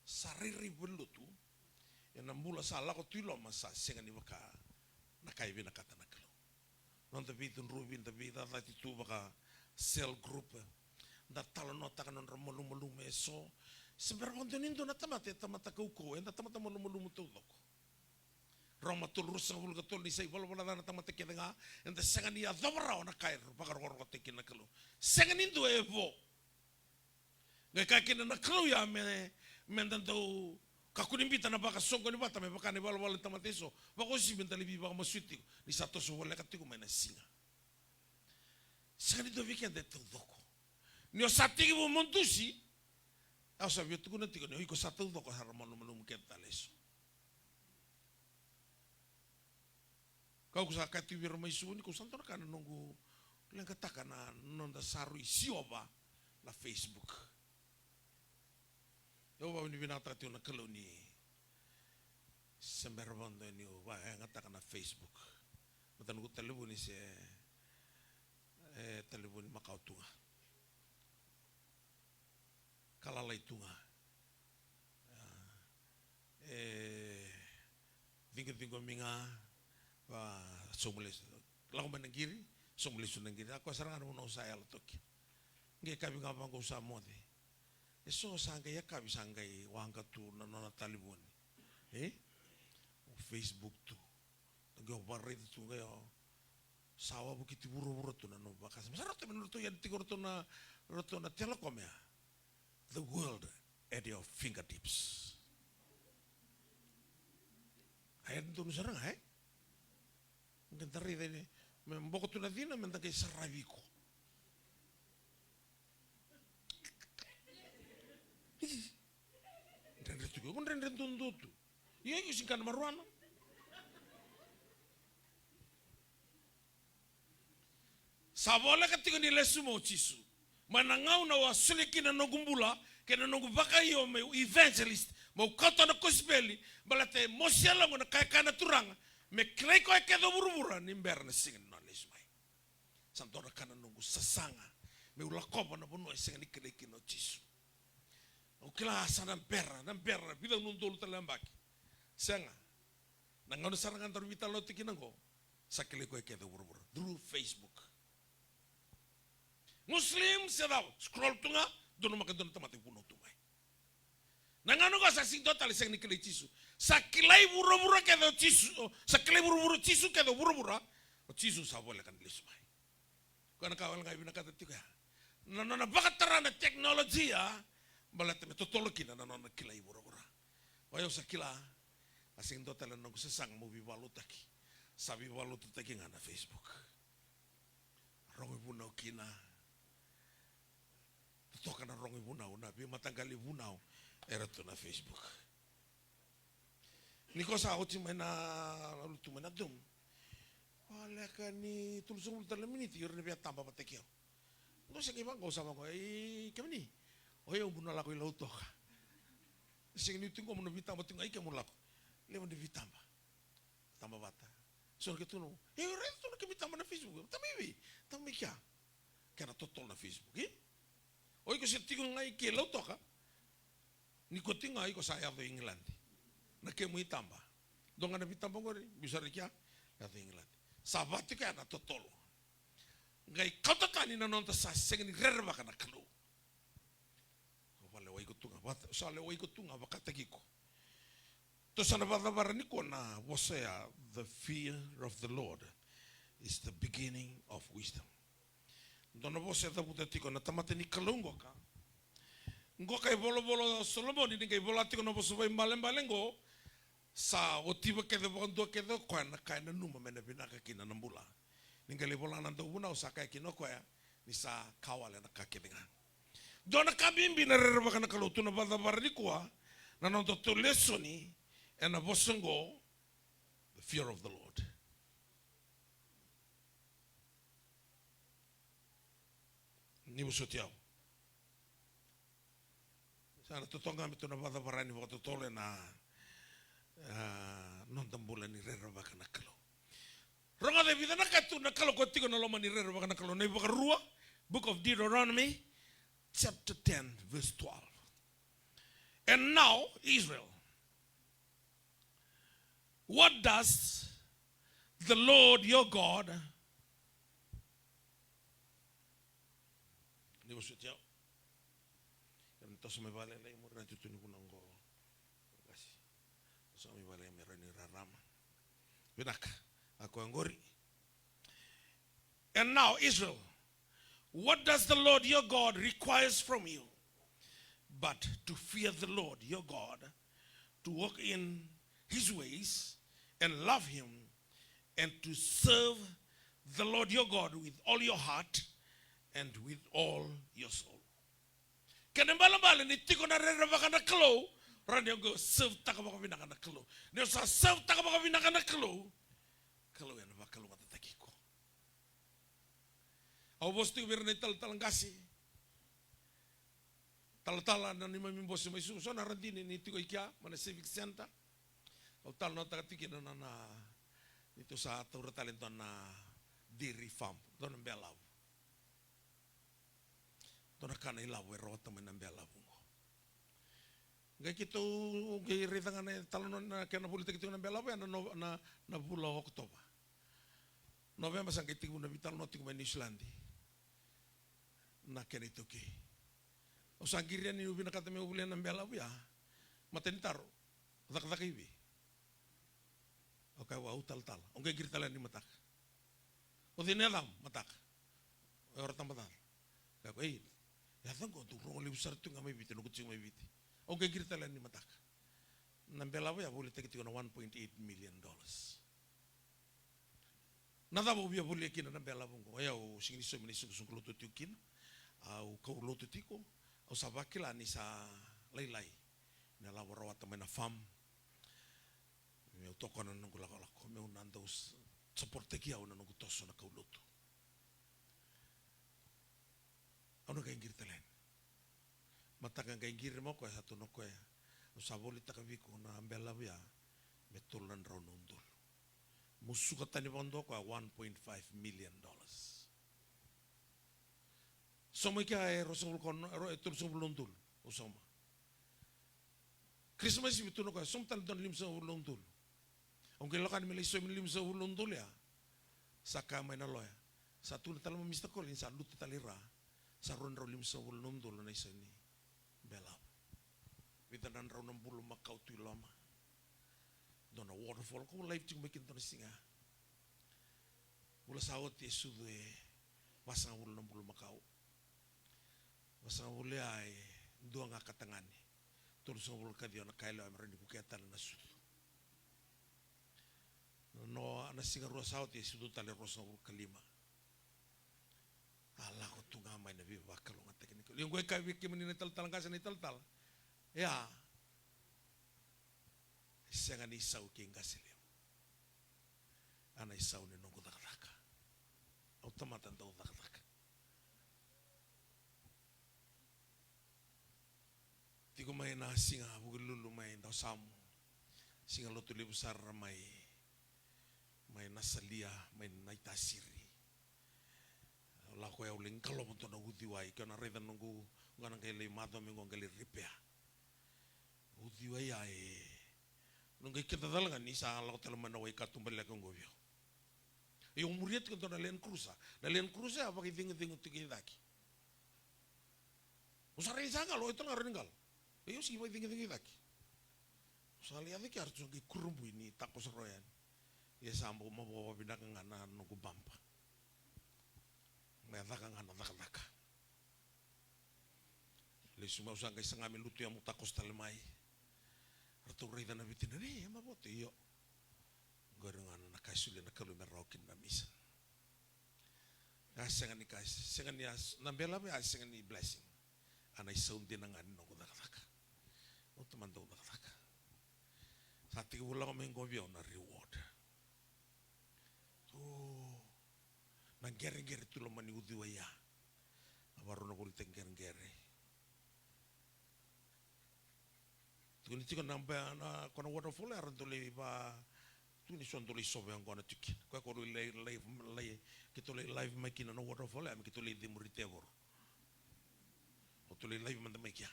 Sa rairai valenilotu. Ena bula sa lako tu i loma sa sega ni vaka na ka e vinakata na Kalou. Noda veicudruvi, da veicacati tu vaka cell group. Da talanoataka na nodra malumalumu eso. Se bera vakadua ni dua na tamata e tamata kaukauwa, eda tamata malumalumu taucoko. Roma tolu, ruasagavulu ka tolu, ni sa ivalavala ca na tamata kece ga, eda sega ni yacova rawa na ka e vakarokorokotaki kina na Kalou. Sega ni dua e vo. Qai kaya kina na Kalou ya me, meda dau kakua ni biuta na vakasoqoni vata me vaka na ivalavala ni tamata eso. Vakauasivi meda lai veivakamasuti tiko ni sa toso voleka tiko mai na siga. Sega ni dua vei keda e taucoko. Ni o sa tekivu mo dusi, au sa via tukuna tiko ni o iko sa taucoko sara, malumalumu kece tale eso. Kau sa kaya tu vei ira mai Suva ni kau sa dau na ka na noqu leqataka na noda sa rui siova na Facebook. Au vakavinavinakataka tiko na Kalou ni se bera vakadua niu vakayagataka na Facebook. Mata noqu talevoni se, e, talevoni makawa tu ga. Ka lalai tu ga. E, ciqociqomi ga, va, sauma lesu. Lako mai na qiri, sauma lesu na qiri. A koya sara ga na vanua au sa yalo toka kina. Qai kavi ga vaqo au sa moce. Eso sa qai yakavi sa qai waqa tu na nona talevoni. E? O Facebook tu. Qai o vakaraica tu qai o sa wavokiti vuravura tu na nomu vakasama. Sa ratou me na ratou yani tiko ratou na, ratou na Telecom ya. The world at your fingertips. A ya donu sara ga, e? Qai da raica ni me boko tu na cina, me da qai saravi iko. Dredre tu, iko dredre duadua tu. Io, iko sega ni kana maruana. Sa voleka tiko ni lesu mai o Jisu. Mai na gauna au a solia kina na noqu bula kei na noqu vakaio meu evangelist, meu kauta na kosipeli, baleta e mosi yaloqu na ka e kaya na Turaga, me kilai koya kece o vuravura ni bera na siga ni nona lesu mai. Sa dua na ka na noqu sasaga, meu lakova na vanua e sega ni kilai kina o Jisu. Au kila sa na bera, na bera, vica na udolu tale na yabaki. Sega. Na gauna sara ga daru veitalanoataki kina qo, sa kilai koya kece o vuravura. Through Facebook. Muslim se cava, scroll tu ga, donumaka e dua na tamata e vunau tu Na gauna qo sa sega ni dua tale sega ni kilai Jisu. Sa kilai vuravura kece o Jisu, o, sa kilai vuravura o Jisu kece o vuravura. O Jisu sa voleka ni lesu mai. Koya na ka wale ga e vinakata tiko ya. Na nona vakatara na teknolojia, baleta me totolo kina na nona kilai vuravura. O yau sa kila, a sega ni dua tale na noqu sasaga meu veivakalotutaki. Sa veivakalotutaki ga na Facebook. Rogo ivunau kina. Totoka na rogo ivunau, na veimataqali vunau era tu na Facebook. Ni ko sa oti mai na lutu mai na Zoom. Voleka ni tolusagavulu tale na miniti, ira na via taba vata kei au. Dou sega ni vaqo, sa vaqo, ei, kemuni. O yau meu na lako i Lautoka. Sega ni tu qo meu na veitaba tu ga, i kemu lako. Levu ni veitaba. Taba vata. So na keitou na, e, raica tu na kemu itaba na Facebook. Taba i vei? Taba mai kea. Kena totolo na Facebook, e? O iko se tiko ga i ke Lautoka. Ni ko tiko ga iko sa yaco i Igiladi. Na kemu itaba. Dua ga na veitaba qori, biu sara i kea, yaco i Igiladi. Sa va tiko ya na totolo. Qai kauta tani na noda sa sega ni rerevaka na Kalou. Au sa lewai iko tu ga, vata, au sa lewai iko tu ga vakataki iko. Tou sa na vakacavara nikua na vosa ya, the fear of the Lord is the beginning of wisdom. Dua na vosa e cavuta tiko na tamata ni Kalou qoka. Qoka e volavola o Solomoni ni qai vola tiko na vosa vakaibalebale qo, sa otiva kece vakadua kece o koya na ka e nanuma me na vinaka kina na bula. Ni qai lai vola na dauvunau sa kaya kina o koya ni sa ka wale na ka kece ga. Dua na ka bibi na rerevaka na Kalou, tou na vakacavara nikua na nodatou lesoni ena vosa oqo, the fear of the Lord. Ni vosoti au. Sa na totoka ga me tou na vakacavara yani vakatotolo ena, ah, noda bula ni rerevaka na Kalou. Rogoca e vica na ka tu na Kalou ko tiko na loma ni rerevaka na Kalou. Na iVakarua, Book of Deuteronomy, chapter ten, verse twelve. And now, Israel, what does the Lord your God, ni vosoti au. Kena toso mai vakalailai, mo rai na tutu ni vunau qo. Qasi. Toso mai vakalailai me rai ni rarama. Vinaka. A koya qori. And now, Israel, what does the Lord your God requires from you, but to fear the Lord your God, to walk in his ways, and love him, and to serve the Lord your God with all your heart and with all your soul. Kena ibalebale ni tiko na rerevaka na Kalou, rawa ni o serve-taka vakavinaka na Kalou. Ni o sa serve-taka vakavinaka na Kalou, Kalou ena vakalougatataki iko. Au vosa tiko vei ira na italatala qase. Talatala na neimami bose mai Suva, so na radini ni tiko i kea, mai na Civic Centre. Au talanoataka tiko kina na, na, ni tou sa taura tale e dua na dairy farm, dua na belavu. Dua na ka na ilavo e rawata mai na belavu qo. Qai keitou qai raica ga na italanoa na kena volitaki tiko na belavu ya na, na, na vula o Okotova. Noveba sa qai tekivu na veitalanoa tiko mai Niusiladi. Na kena itaukei. Au sa qiri yani niu vinakata meu volia na belavu ya. Matai ni taro. Cakacaka i vei? Au kaya vua, au talatala. Au qai qiri tale yani mataka. O cei na yacamu? Mataka. O yau, Ratabacaca. Kaya ko, ei, yaca qo dau rogo levu sara tu ga mai Viti, noqu tiko mai Viti. Au qai qiri tale yani mataka. Na belavu ya volitaki tiko na one point eight million dollars. Na cava au via volia kina na belavu qo? O yau sega ni saumi na isoqosoqo lotu au tiko kina. Au kau lotu tiko. Au sa vakila ni sa lailai na ilavo rawata mai na farm. Meu tokona na noqu lakolako, meu na dau s-, support-taki au na noqu toso na kaulotu. Au na qai qiri tale yani. Mataka qai qiri mai o koya, sa tukuna o koya, au sa volitaka vei iko na belavu ya me tolu na drau na udolu. Musuka tani vakadua o koya one point five million dollars. Sauma i kea e ruasagavulu ka ono, e tolusagavulu na udolu. Au sauma. Krismas Eve tukuna o koya, sauma tale dua na limasagavulu na udolu. Au qai lako yani me lai sauma na limasagavulu na udolu ya. Sa kaya mai na loya, sa tukuna tale mai o Mister Collins, sa lutu tale i ra. Sa rua na drau limasagavulu na udolu na isau ni belavu. Vica na drau na bulumakau tu i loma. Dua na waterfall, ko live tiko mai kina dua na siga. Vula sa oti e sucu e vasagavulu na bulumakau. Vasagavulu ya e dua ga ka tagane. Tolusagavulu ka ciwa na ka yalewa me rawa ni vukea tale na sucu. No, na siga rua sa oti e sucu tale ruasagavulu ka lima. A lako tu ga mai na veivakalougatataki ni Kalou. Ia oqo e kaya vei kemuni na italatala qase, na italatala. Ia. E sega ni isau kei qase levu. A na isau ni noqu cakacaka. Au tamata dau cakacaka. Tiko mai na siga Vukelulu mai Dawasamu. Siga Lotulevu sara mai, mai Nasalia, mai Naitasiri. Au lako, au lai qalovo dua na uciwai, ke o na raica noqu, qo na qai lai macomi qo, qai lai ripea. Uciwai ya e, na qai keda cala ga ni sa lako tale mai na wai katuba leka qo vei au. Io, muria tiko dua na Land Cruiser. Na Land Cruiser ya vakaicegicegi tiko i cake. Au sa rai sa qalo, o ito na qaro ni qalo. Io, sigi vakaicegicegi i cake. Au sa lai yaco kea, ratou sa qai kurabui ni takoso rawa yani. Ia sa bau mavoa vakavinaka ga na noqu bumper. Me caka ga na cakacaka. Lesu mai au sa qai saga me lutu ya meu takoso tale mai. Ratou raica na veitacini, e, e mavoa tu, io. Qori ga na ka e solia na Kalou me rawa kina na mission. A sega ni ka, sega ni a, na bela vei a sega ni blessing. A na isau dina ga ni noqu cakacaka. Au tamata dau cakacaka. Sa tekivu lako mai qo vei au na reward. O, na qereqere tu loma ni uciwai ya. A varau na volitaki qereqere. Tukuni tiko na ba-, na, ko na waterfall, era dau lai va, tukuni so dau lai sova yaqona tiko kina. Koya ko lai, lai, lai, keitou lai live mai kina na waterfall, ya me keitou lai cemuri tevoro. Keitou lai live mada mai kea.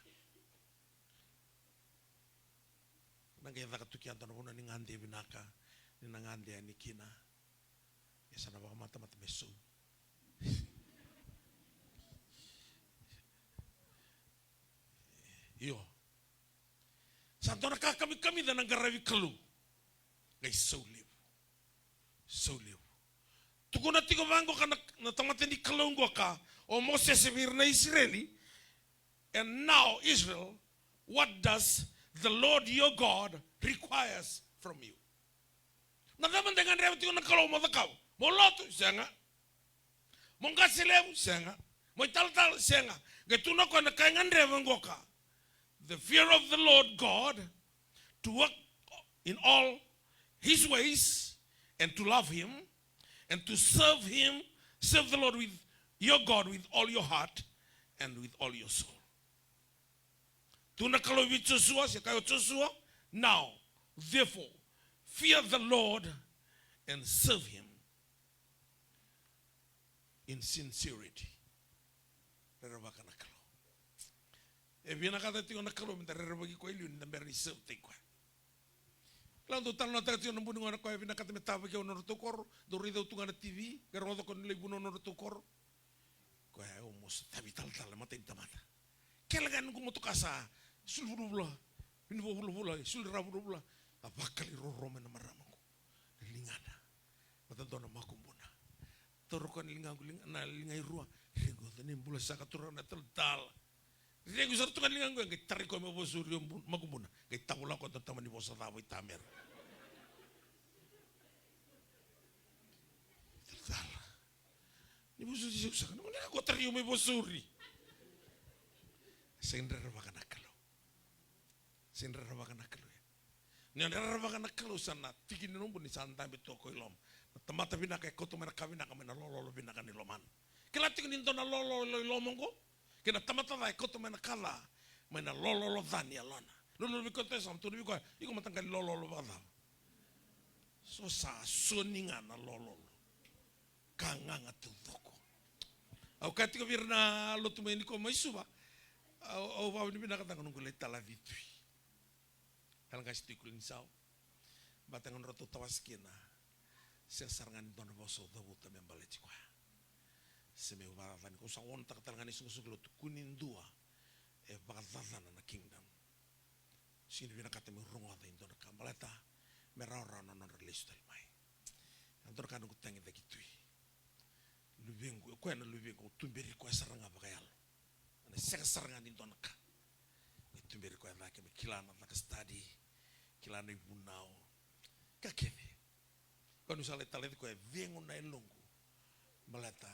Na qai caka tu kea dua na vanua ni gade vinaka, ni na gade yani kina. E sa na vakamatamata me sau. Io. Sa dua na ka kamikamica na qaravi Kalou. Qai sau levu. Sau levu. Tukuna tiko vaqo ka na, na tamata ni Kalou qoka, o Mosese vei ira na Isireli. And now, Israel, what does the Lord your God requires from you? Na cava de gadreva tiko na Kalou mo cakava? Mo lotu? Sega. Mo qase levu? Sega. Mo italatala? Sega. Qai tukuna o koya na ka e gadreva qoka. The fear of the Lord God, to walk in all his ways, and to love him, and to serve him, serve the Lord with your God with all your heart and with all your soul. Tukuna na Kalou vei Josua, se kaya o Josua, now, therefore, fear the Lord and serve him in sincerity. Rerevaka na Kalou. E vinakata tiko na Kalou meda rerevaki koya e liu nida bera ni serve-taki koya. Kila dau talanoataka tiko na buni gone koya e vinakata me tavaki au na nodratou koro, dau raica au tu ga na T V, qai rogoca koya na lai vunau na nodratou koro. Koya e almost tavi talatala, matai ni tamata. Kele ga noqu motoka sa sulu vulavula, vinivou vulavula, e sulu ra vulavula. A vakalairoro mai na marama qo. Na ligana. Vata dua na makubuna. Taura koya na ligaqu, liga, na liga e rua. Requ, ni bula saka, turaga na talatala. Requ sara tu ga na ligaqu, e qai tarai koya me vosuri o bu-, makubuna. Qai tavula koya dua tama ni vosa cava i tamera. Talatala. Ni vosuri, sega saka. Na gone ko tarai au me vosuri. Sega ni rerevaka na Kalou. Sega ni rerevaka na Kalou ya. Ni o rerevaka na Kalou sa na tiki ni nomu bula ni sa dabe tu o koya i loma. Na tamata vinaka e kauta mai na ka vinaka mai na lololo vinaka ni lomana. Kila tiko ni dua na lololo i loma oqo. Kei na tamata ca e kauta mai na ka ca mai na lololo ca ni yalona. Lololo vei koya, sa tukuna vei koya, iko mataqali lololo vakacava? So sa soni ga na lololo. Ka gaga taucoko. Au kaya tiko vei ira na lotu mai nikua mai Suva. Au, au vakavinavinaka cake noqu lai talaci Tui. Tale qase Tui Kulenisau. Baleta ga nodratou tawase kina. Sega sara ga ni dua na vosa au cavuta me baleti koya. Se meu vakacacani, ko sa warn-taka tale ga na isoqosoqo lotu, kua ni dua e vakacacana na kingdom. Sega ni vinakata meu rogoca e dua na ka baleta me rawarawa na nodra lesu tale mai. E dua na ka noqu tagicaki Tui. Luvequ, o koya na luvequ, au tuberi koya sara ga vakayalo. Ena sega sara ga ni dua na ka. Qai tuberi koya cake me kila na caka study, kila na ivunau. Ka kece. Koya niu sa lai talaci koya, e cegu na yaloqu. Baleta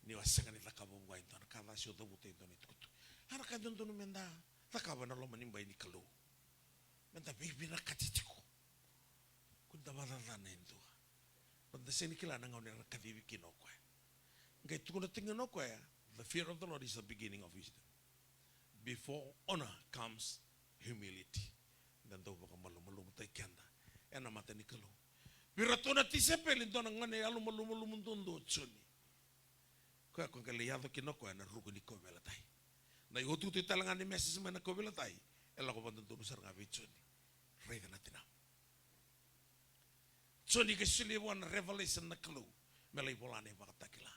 niu a sega ni cakava oqo e dua na ka ca, se au cavuta e dua na itukutuku. A na ka e dodonu meda cakava ena loma ni bai ni Kalou. Meda veivinakati tiko. Kua ni da vakacacana e dua. Baleta da sega ni kila na gauna ena kacivi kina o koya. Qai tukuna tiko o koya, the fear of the Lord is the beginning of wisdom. Before honor comes humility. Da dau vakamalumalumutaki keda ena mata ni Kalou. Vei iratou na tisaipeli, dua na gone yalomalumalumu duadua o Joni. Koya ko qai lai yaco kina o koya na ruku ni kauveilatai. Na iotioti tale ga ni message mai na kauveilatai, e lako vakadodonu sara ga vei Joni. Raica na tinama. Joni qai solia vua na revelation na Kalou me lai vola na iVakatakila.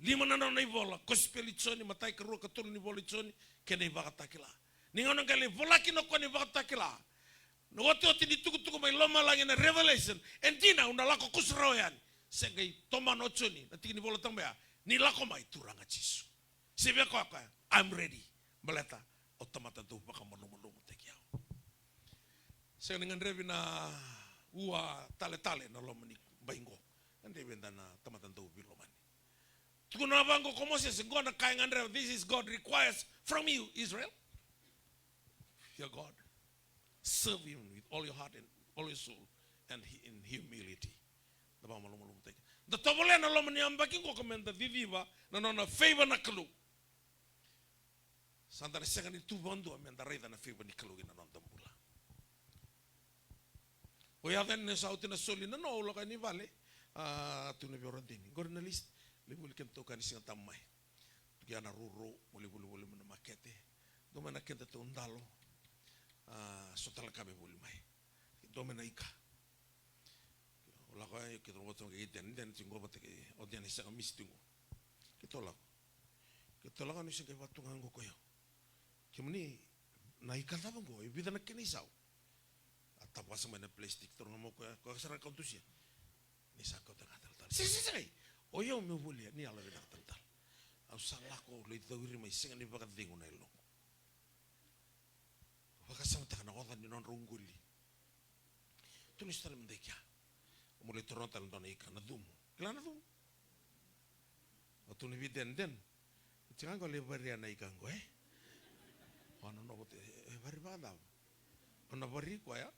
Lima na nona ivola, Kosipeli i Joni, matai, karua, katolu ni ivola i Joni, kei na iVakatakila. Ni gauna qai lai vola kina o koya na iVakatakila, na iotioti ni tukutuku mai lomalagi, na revelation, e dina, au na lako kusarawa yani. Se qai tomana o Joni na tiki ni iVola Tabu ya, ni lako mai Turaga Jisu. Se via koya koya, I'm ready. Baleta o tamata dau vakamalumalumutaki au. Sega ni gadrevi na ua taletale na loma ni bai qo. Gadrevi eda na tamata dau veilomani. Tukuna vaqo ko Moses, qo na ka e gadreva, this is God requires from you, Israel. Your God. Serve him with all your heart and all your soul and he- in humility. Da vakamalumalumutaki. Da tovolea na loma ni yabaki qo ka meda ciciva na nona favor na Kalou. Sa da na sega ni tu vakadua meda raica na favor ni Kalou ina noda bula. O yaca yani sa oti na soli na no, au lako yani vale. A, tu na vei o Radini. Qori na list. Lai voli kena tokani Siga Tabu mai. Tukia na rourou, mo lai volivoli mai na makete. Dua mai na keda tau dalo. A, so tale ka me voli mai. Dua mai na ika. O lako ai, keitou lako vata ga kei Deni, Deni tiko qo vata kei, o Deni sega misi tiko qo. Keitou lako. Keitou lako ni sega vata ga qo ko yau. Kemuni, na ika cava qo, e vica na kena isau. A tavasa mai na plastic, toro ga mo koya, koya sara na kauta dusia. Ni sa kauta ga talatala. Sega, sega, sega. O yau meu volia, ni yala vinaka talatala. Au sa lako, au lai cauri mai, sega ni vakacegu na yaloqu. Vakasamataka na oca ni nodrau qoli. Tou lesu tale mada i kea. Mo lai taura tale dua na ika na cumu. Kila na cumu? O tou na vei Deni, Deni. Oti ga qo lai varia na ika qo, e? O na novo te, e vari vakacava? O na vari koya,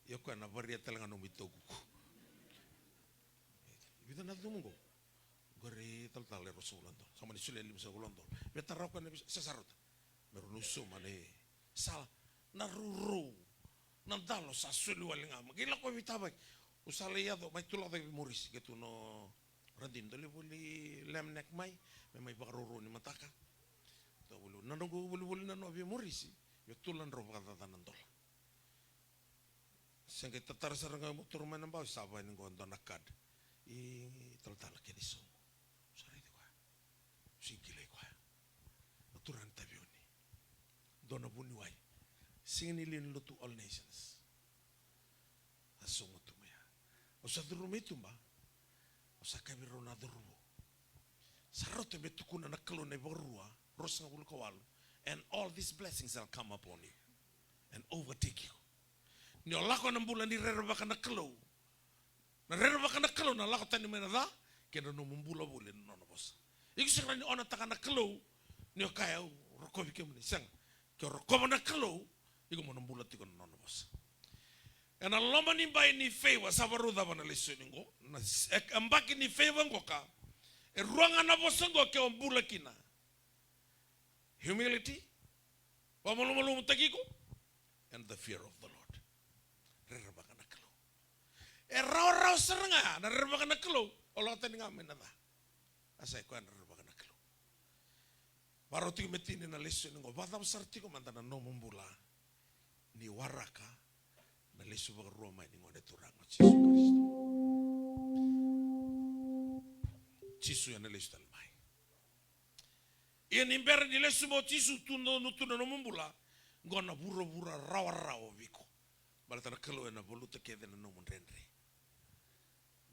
ia koya na varia tale ga nomu itaukuku. Vica na cumu qo? Qori talatala e ruasagavulu na dola. Sa mani solia limasagavulu na dola. Me tarau koya na visa, se sa rauta. Me rau na usoma na sala, na rourou, na dalo sa soli wale ga. Ma qai lako veitavaki. Au sa lai yaco, mai tu lako cake vei Morisi, keitou na Radini, dou lai voli lamb neck mai, me mai vakarourou ni mataka. Dou voli, na noqu volivoli na no vei Morisi, me tu la drau vakacaca na dola. Se qai tatara sara ga mo toro mai na bau, sa vaya ni qo dua na card. I talatala kena isau qo. Sa raici koya. Sega ni kilai koya. Na turaga ni Taveuni. Dua na vuniwai. Sega ni lewe ni lotu All Nations. A sauma tu mai ya. Au sa curu mai tuba. Au sa kaya vei rau na cauravou. Sa rauta me tukuna na Kalou na iVakarua, ruasagavulu ka walu. And all these blessings shall come upon you. And overtake you. Ni o lako ena bula ni rerevaka na Kalou. Na rerevaka na Kalou na lako tani mai na ca, kei na nomu bula voli na nona vosa. Iko sega ni onataka na Kalou, ni o kaya au rokovi kemuni, sega. Ke o rokova na Kalou, iko mo na bula tiko na nona vosa. Ena loma ni bai ni favor, sa varau cava na lesoni qo, na s-, e, yabaki ni favor qoka, e rua ga na vosa qo ke o bula kina. Humility, vakamalumalumutaki iko, and the fear of the Lord. Rerevaka na Kalou. E rawarawa sara ga ya, na rerevaka na Kalou, o lako tani ga mai na ca. A sa i koya na rerevaka na Kalou. Varau tiko me tini na lesoni qo, vakacava sara tiko mada na nomu bula ni waraka na lesu vakarua mai ni Gone Turaga o Jisu Karisito. Jisu ena lesu tale mai. Ia ni bera ni lesu mai o Jisu, tu na, tu na nomu bula, Qo na vuravura rawarawa vei iko. Baleta na Kalou ena valuta kece na nomu dredre.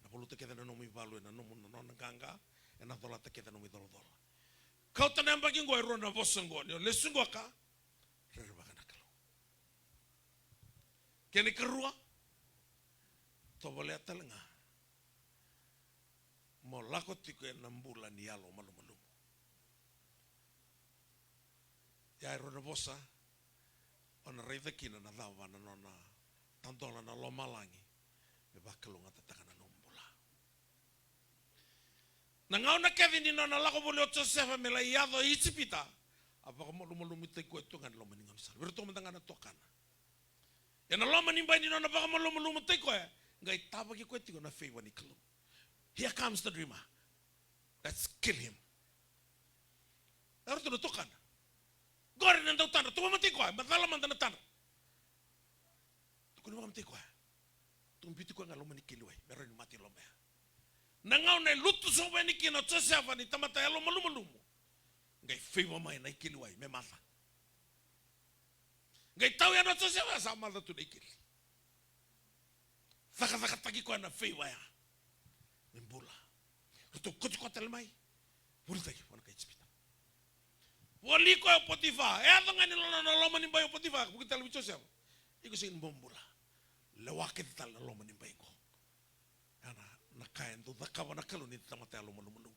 Na valuta kece na nomu ivalu, ena nomu, na nona qaqa, ena colata kece na nomu icolacola. Kauta na yabaki qo e rua na vosa qo, ni o lesu qoka, rerevaka na Kalou. Kena ikarua, tovolea tale ga mo lako tiko ena bula ni yalo malumalumu. Ia e rua na vosa o na raica kina na cava na nona tadola na lomalagi me vakalougatataka na nomu bula. Na gauna kece ni nona lako voli o Josefa me lai yaco i Ijipita, a vakamalumalumutaki koya tu ga ena loma ni gaunisala vei iratou mada ga na tuakana. Ena loma ni bai ni nona vakamalumalumutaki koya, qai tavaki koya tiko na favor ni Kalou. Here comes the dreamer. Let's kill him. E ratou na tuakana. Qori na dautadra, tukuna vakamatei koya, macala mada na tadra. Tukuna vakamatei koya. Tou biuti koya ga e loma ni keli wai, me rawa ni mate e loma ya. Na gauna e lutu sobu yani kina o Josefa ni tamata yalo malumalumu, qai favor mai na ikeli wai me maca. Qai tau yani o Josefa, sa maca tu na ikeli. Cakacakataki koya na favor ya me bula. Ratou kauti koya tale mai, volitaki vua na kai Ijipita. Voli koya o Potifa, e yaco ga ni lona na loma ni bai o Potifa, vuki tale vei Josefa. Iko sega ni bobula. Lewa kece tale na loma ni bai qo. Ya na, na ka e dau cakava na Kalou ni tamata yalo malumalumu.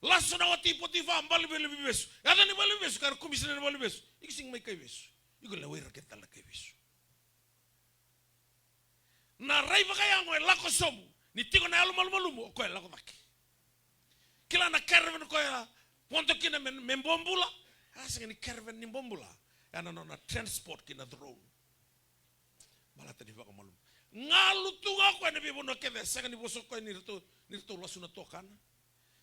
Lasu na wati i Potifa, bale vei veivesu. Yaco ni vale veivesu, ka ra komisina ni vale veivesu. Iko sega ni mai kai vesu. Iko lewa ira kece tale na kai vesu. Na rai vakayago e lako sobu, ni tiko na yalo malumalumu, o koya e lako cake. Kila na caravan koya vodo kina me, me bobula. A sega ni caravan ni bobula. Ya na nona transport ki na throne. Baleta ni vakamalumu. Galu tu ga o koya na veivanua kece, sega ni vosa o koya ni ratou, ni ratou lasu na tuakana.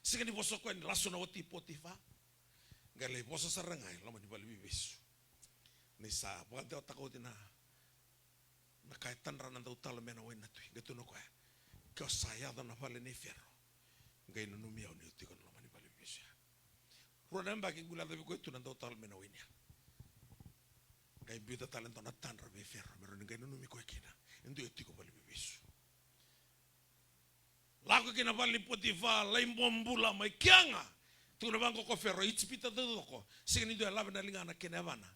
Sega ni vosa o koya ni lasu na wati i Potifa. Qai lai vosa sara ga e loma ni vale veivesu. Ni sa vakadewataka oti na, na ka e tadra na dautalo mai na wai na tui. Qai tukuna o koya, ke o sa yaco na vale nei Fero, qai nanumi au niu tiko na loma ni vale veivesu ya. Rua na yabaki qai lai yaco vei koya tu na dautalo mai na waini ya. Qai biuta tale e dua na tadra vei Fero me rawa ni qai nanumi koya kina e dua e tiko vale veivesu. Lako ki na vale ni Potifa, lai bobula mai kea ga. Tukuna vaqo ko Fero, Ijipita taucoko, sega ni dua e lave na ligana kei na yavana.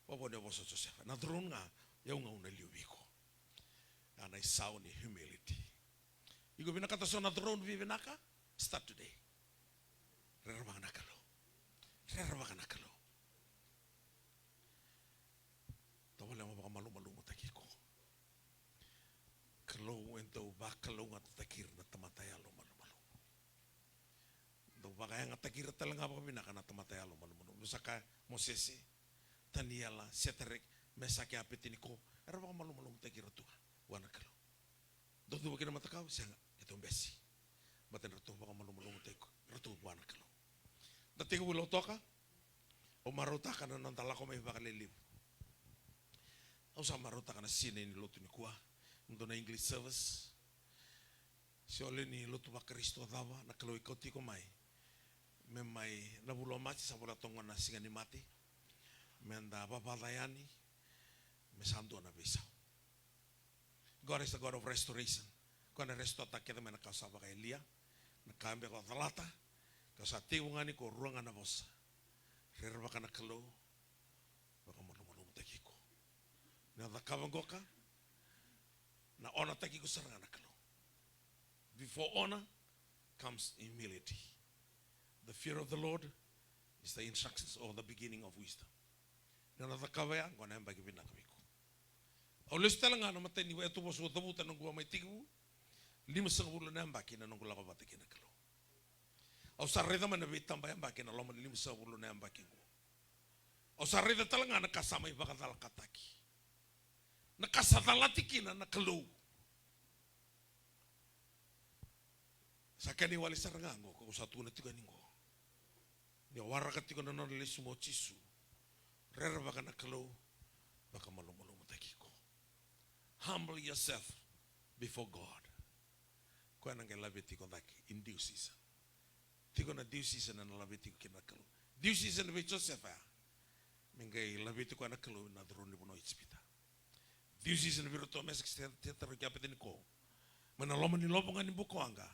Vavo ni a vosa o Josefa, na throne ga, o yau ga au na liu vei iko. Ya na isau ni humility. Iko vinakata so na throne veivinaka? Start today. Rerevaka na Kalou. Rerevaka na Kalou. Tovolea mo vakamalumalumutaki iko. Kalou e dau vakalougatataki ira na tamata yalo malumalumu. Dau vakayagataki ira tale ga vakavinaka na tamata yalo malumalumu. Sa kaya Mosese, Taniela, Setareki, Mesaki, Apetiniko, era vakamalumalumutaki ira tu ga vua na Kalou. Dou cuva ki na matakau? Sega, keitou bese. Baleta ni ratou vakamalumalumutaki iratou vua na Kalou. Da tekivu Lautoka. Au marautaka na noda lako mai vakalelevu. Au sa marautaka na sinai ni lotu nikua. Dua na English service. Se o lewe ni lotu vaKarisito cava na Kalou e kauti iko mai. Me mai na vula o Maji sa voleka toka na siga ni mate. Meda vavaca yani. Me sa dua na veisau. God is a God of restoration. Ko na restore-taka kece mai na ka sa vakayalia. Na ka beka o calata. Ka sa tekivu ga ni ko rua ga na vosa. Rerevaka na Kalou. Vakamalumalumutaki iko. Na cakava qoka. Na honor-taki iko sara ga na Kalou. Before honor comes humility. The fear of the Lord is the instructions or the beginning of wisdom. Na nona cakava ya, qo na yabaki vinaka vei iko. Au lesu tale ga na matai ni vakayato vosa au cavuta na noqu a mai tekivu. Limasagavulu na yabaki na noqu lako vata kei na Kalou. Au sa raica mai na veitabayabaki na loma ni limasagavulu na yabaki qo. Au sa raica tale ga na ka sa mai vakacalakataki. Na ka sa calati kina na Kalou. Sa kena iwali sara ga qo, ko sa tukuna tiko yani qo. Ni o waraka tiko na nona lesu mai o Jisu. Rerevaka na Kalou, vakamalumalumutaki iko. Humble yourself before God. Koya na qai laveti iko cake in due season. Tiko na due season ena laveti iko kina na Kalou. Due season vei Josefa ya. Me qai laveti koya na Kalou ena curu ni vanua o Ijipita. Ciuciu na vei iratou o Meseki, Setaraki, Apeteniko mai na loma ni lovo ga ni bukawaqa,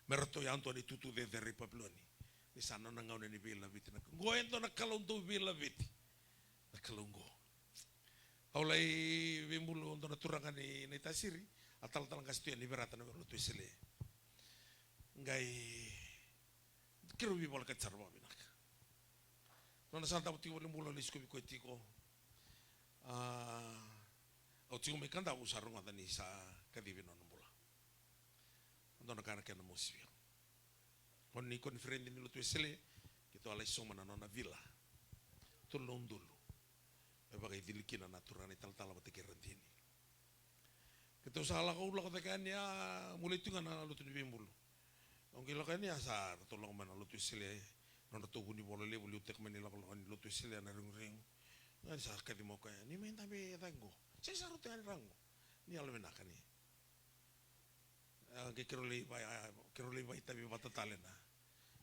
me ratou yadua na itutu cecere i Papiloni. Ni sa nona gauna ni veilaveti na Kalou. Qo e dua na Kalou dau veilaveti. Na Kalou qo. Au lai veibulu dua na turaga ni Naitasiri, a talatala qase tu yani, Verata, na vei lotu Wesele. Qai keirau veivolekati sara vakavinaka. Nona sa davo tiko valenibula, au lai sikovi koya tiko. A, au tiko mai Kadavu, sa rogoca ni sa kacivi nona bula. Dua na ka na kena mosi vei au. Gauna ni koniferedi ni lotu Wesele, keitou a lai sauma na nona cila. Tolu na udolu. Me vakaicili kina na turaga na italatala vata kei Radini. Keitou sa lako, au lako cake yani, a, meu lai tu ga na lotu ni veibulu. Au qai lako yani, a, sa ratou lako mai na lotu Wesele, nodratou vunivola levu, liutaka mai na ilakolako ni lotu Wesele na reguregu. Ga ni sa kaci mai o koya, ni mai dabe e cake qo. Sega, sa ratou yani ra qo. Ni yalovinaka ni. A, qai keirau lai vai, a, keirau lai vakaitavi vata tale na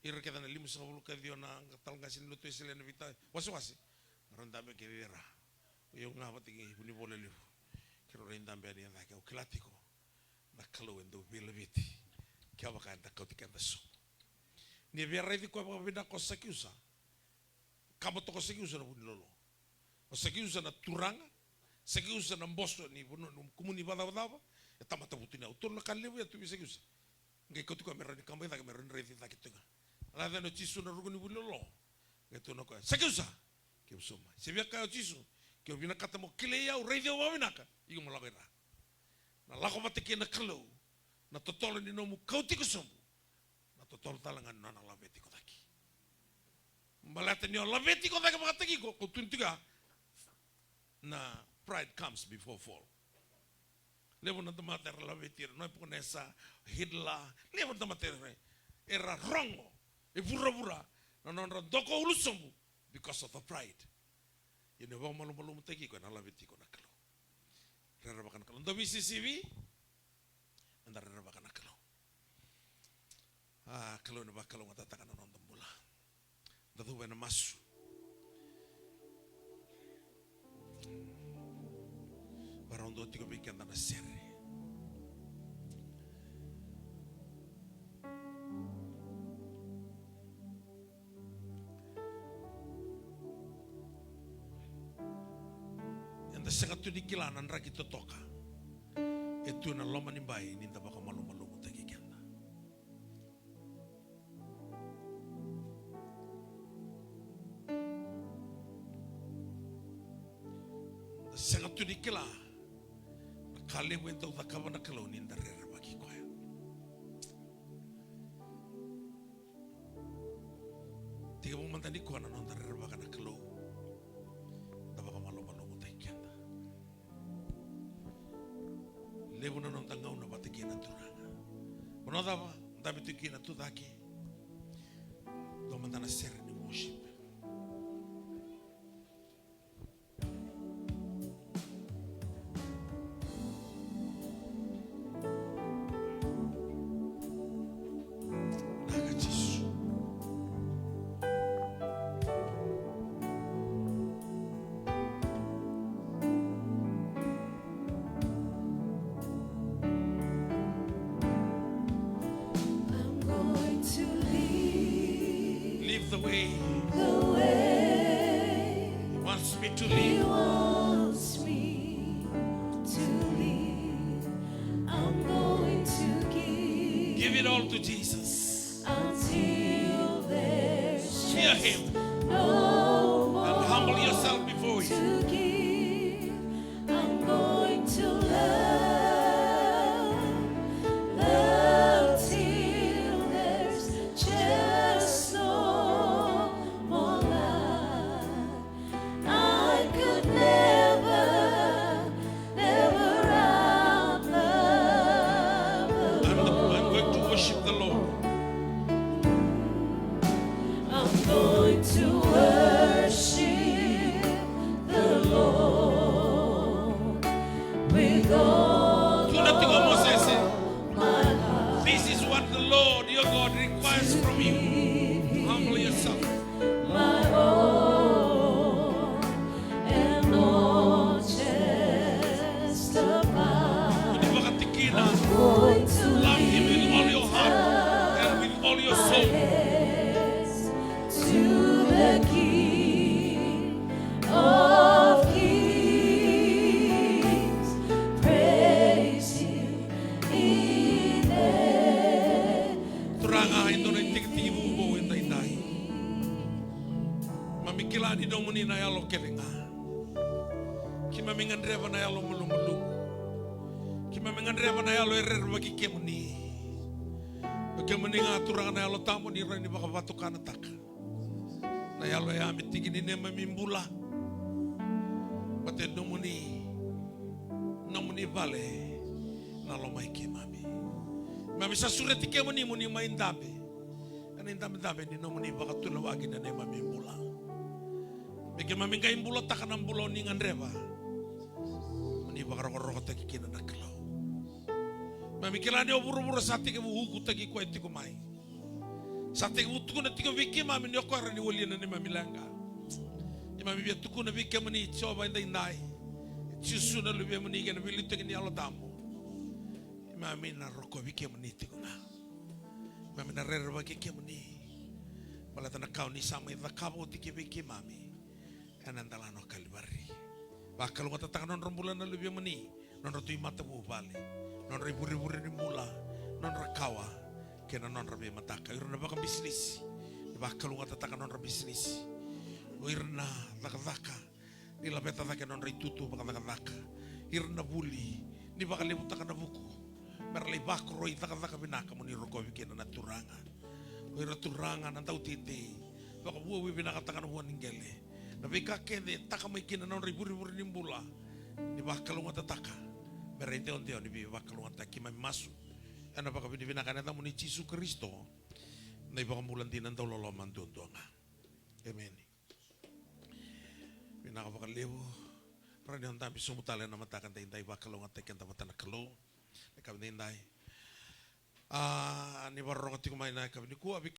ira kece na limasagavulu ka ciwa na talatala qase ni lotu Wesele na veitawasewase. Ra dabe kece i ra. O iau ga vata kei vunivola levu. Keirau lai dabe yani e cake, au kila tiko na Kalou e dau veilaveti. Kevaka eda kauti keda sobu. Ni via raici koya vakavinaka o Sakiusa. Kaba toka o Sakiusa na vunilolo. O Sakiusa na turaga, Sakiusa na boso ni vanua ni kumuni vakacavacava, e tamata vutuniyau. Tolu na ka levu e tu vei Sakiusa. Qai kauti koya me rawa ni kaba i cake, me rawa ni raici cake tu ga. A lako yani o Jisu na ruku ni vunilolo. Qai tukuna o koya, Sakiusa, keimami sauma mai. Se via kaya o Jisu, ke o vinakata mo kilai au, raici au vakavinaka, iko mo lako i ra. Na lako vata kei na Kalou, na totolo ni nomu kauti iko sobu. Na totolo tale ga ni nona laveti iko cake. Baleta ni o laveti iko cake vakataki iko, ko tukuna tiko ya, na pride comes before fall. Levu na tamata era laveti ira, Nepukanesa, Hitler, levu na tamata era, era rogo e vuravura na nodra doka ulu sobu because of the pride. Ia ni vakamalumalumutaki iko, ena laveti iko na Kalou. Rerevaka na Kalou. Dou veisisivi. Eda rerevaka na Kalou. A, Kalou ena vakalougatataka na noda bula. Da cuva ena masu. Varau dua tiko vei keda na sere. Eda sega tu ni kila na draki totoka e tu ena loma ni bai ni da vakamalumalumutaki keda. Da sega tu ni kila na ka levu e dau cakava na Kalou ni da rerevaki koya. Tekivu mada nikua na noda rerevaka na Kalou. Da vakamalumalumutaki keda. Levu na noda gauna vata kei na Turaga. Vanua cava dabe tu kina tu cake. Dua mada na sere ni worship. Vinaka Jisu. I'm going to live. Live the way. The way. He wants me to live. He wants me to live. I'm going to give. Give it all to Jesus. Until there's. Fear him. Just no more. And humble yourself before him. To give. I'm going to love, love till there's just no more love. I could never, never outlove the Lord. I'm, I'm going to worship the Lord. I'm going to worship the Lord with all. Tukuna tiko o Mosese, my heart. This is what the Lord your God requires from you. Humble yourself. My all. Keimami gadreva na yalo e rerevaki kemuni. O kemuni ga Turaga na Yalo Tabu ni rawa ni vakavatukanataka na yalo e a me tiki ni neimami bula. Baleta e nomuni, nomuni vale na loma i keimami. Keimami sa sureti kemuni mo ni mai dabe ena idabedabe ni nomuni vakatulewaki na neimami bula. Me keimami qai bulataka na bula o ni gadreva mo ni vakarokorokotaki kina na Kalou. Keimami kila ni o vuravura sa tekivu ukutaki koya tiko mai. Sa tekivu tukuna tiko vei keimami ni o koya rawa ni walia na neimami leqa. Keimami via tukuna vei kemuni Jiova edaidai, Jisu na Luvemuni kei na veiliutaki ni Yalo Tabu, keimami na rokovi kemuni tiko ga. Keimami na rerevaki kemuni baleta na ka o ni sa mai cakava oti ki vei keimami ena delana o Kalivari. Vakalougatataka na nodra bula na luvemuni, nodra tu i matavuvale, nodra i vurevure ni bula, nodra kawa kei na nodra veimataka. O ira na vakabisinisi, ni vakalougatataka na nodra bisinisi. O ira na cakacaka, ni laveta cake na nodra itutu vakacakacaka. Ira na vuli, ni vakalevutaka na vuku me ra lai vakoroi cakacaka vinaka mo ni rokovi kina na Turaga. O ira Turaga na dauteitei, vakavuavuai vinakataka na vua ni qele. Na veika kece e taka mai kina na nodra i vurevure ni bula, ni vakalougatataka me ra i dewadewa ni veivakalougatataki. Keimami masu ena vakavinavinaka ena yacamuni Jisu Karisito, na iVakabula dina dauloloma duadua ga. Emeni. Vinaka vakalevu. Rawa ni o dabe sobu tale ena mataka edaidai, vakalougatataki keda vata na Kalou. Na yakavi edaidai. A, ni vakarorogo tiko mai na yakavi nikua, vei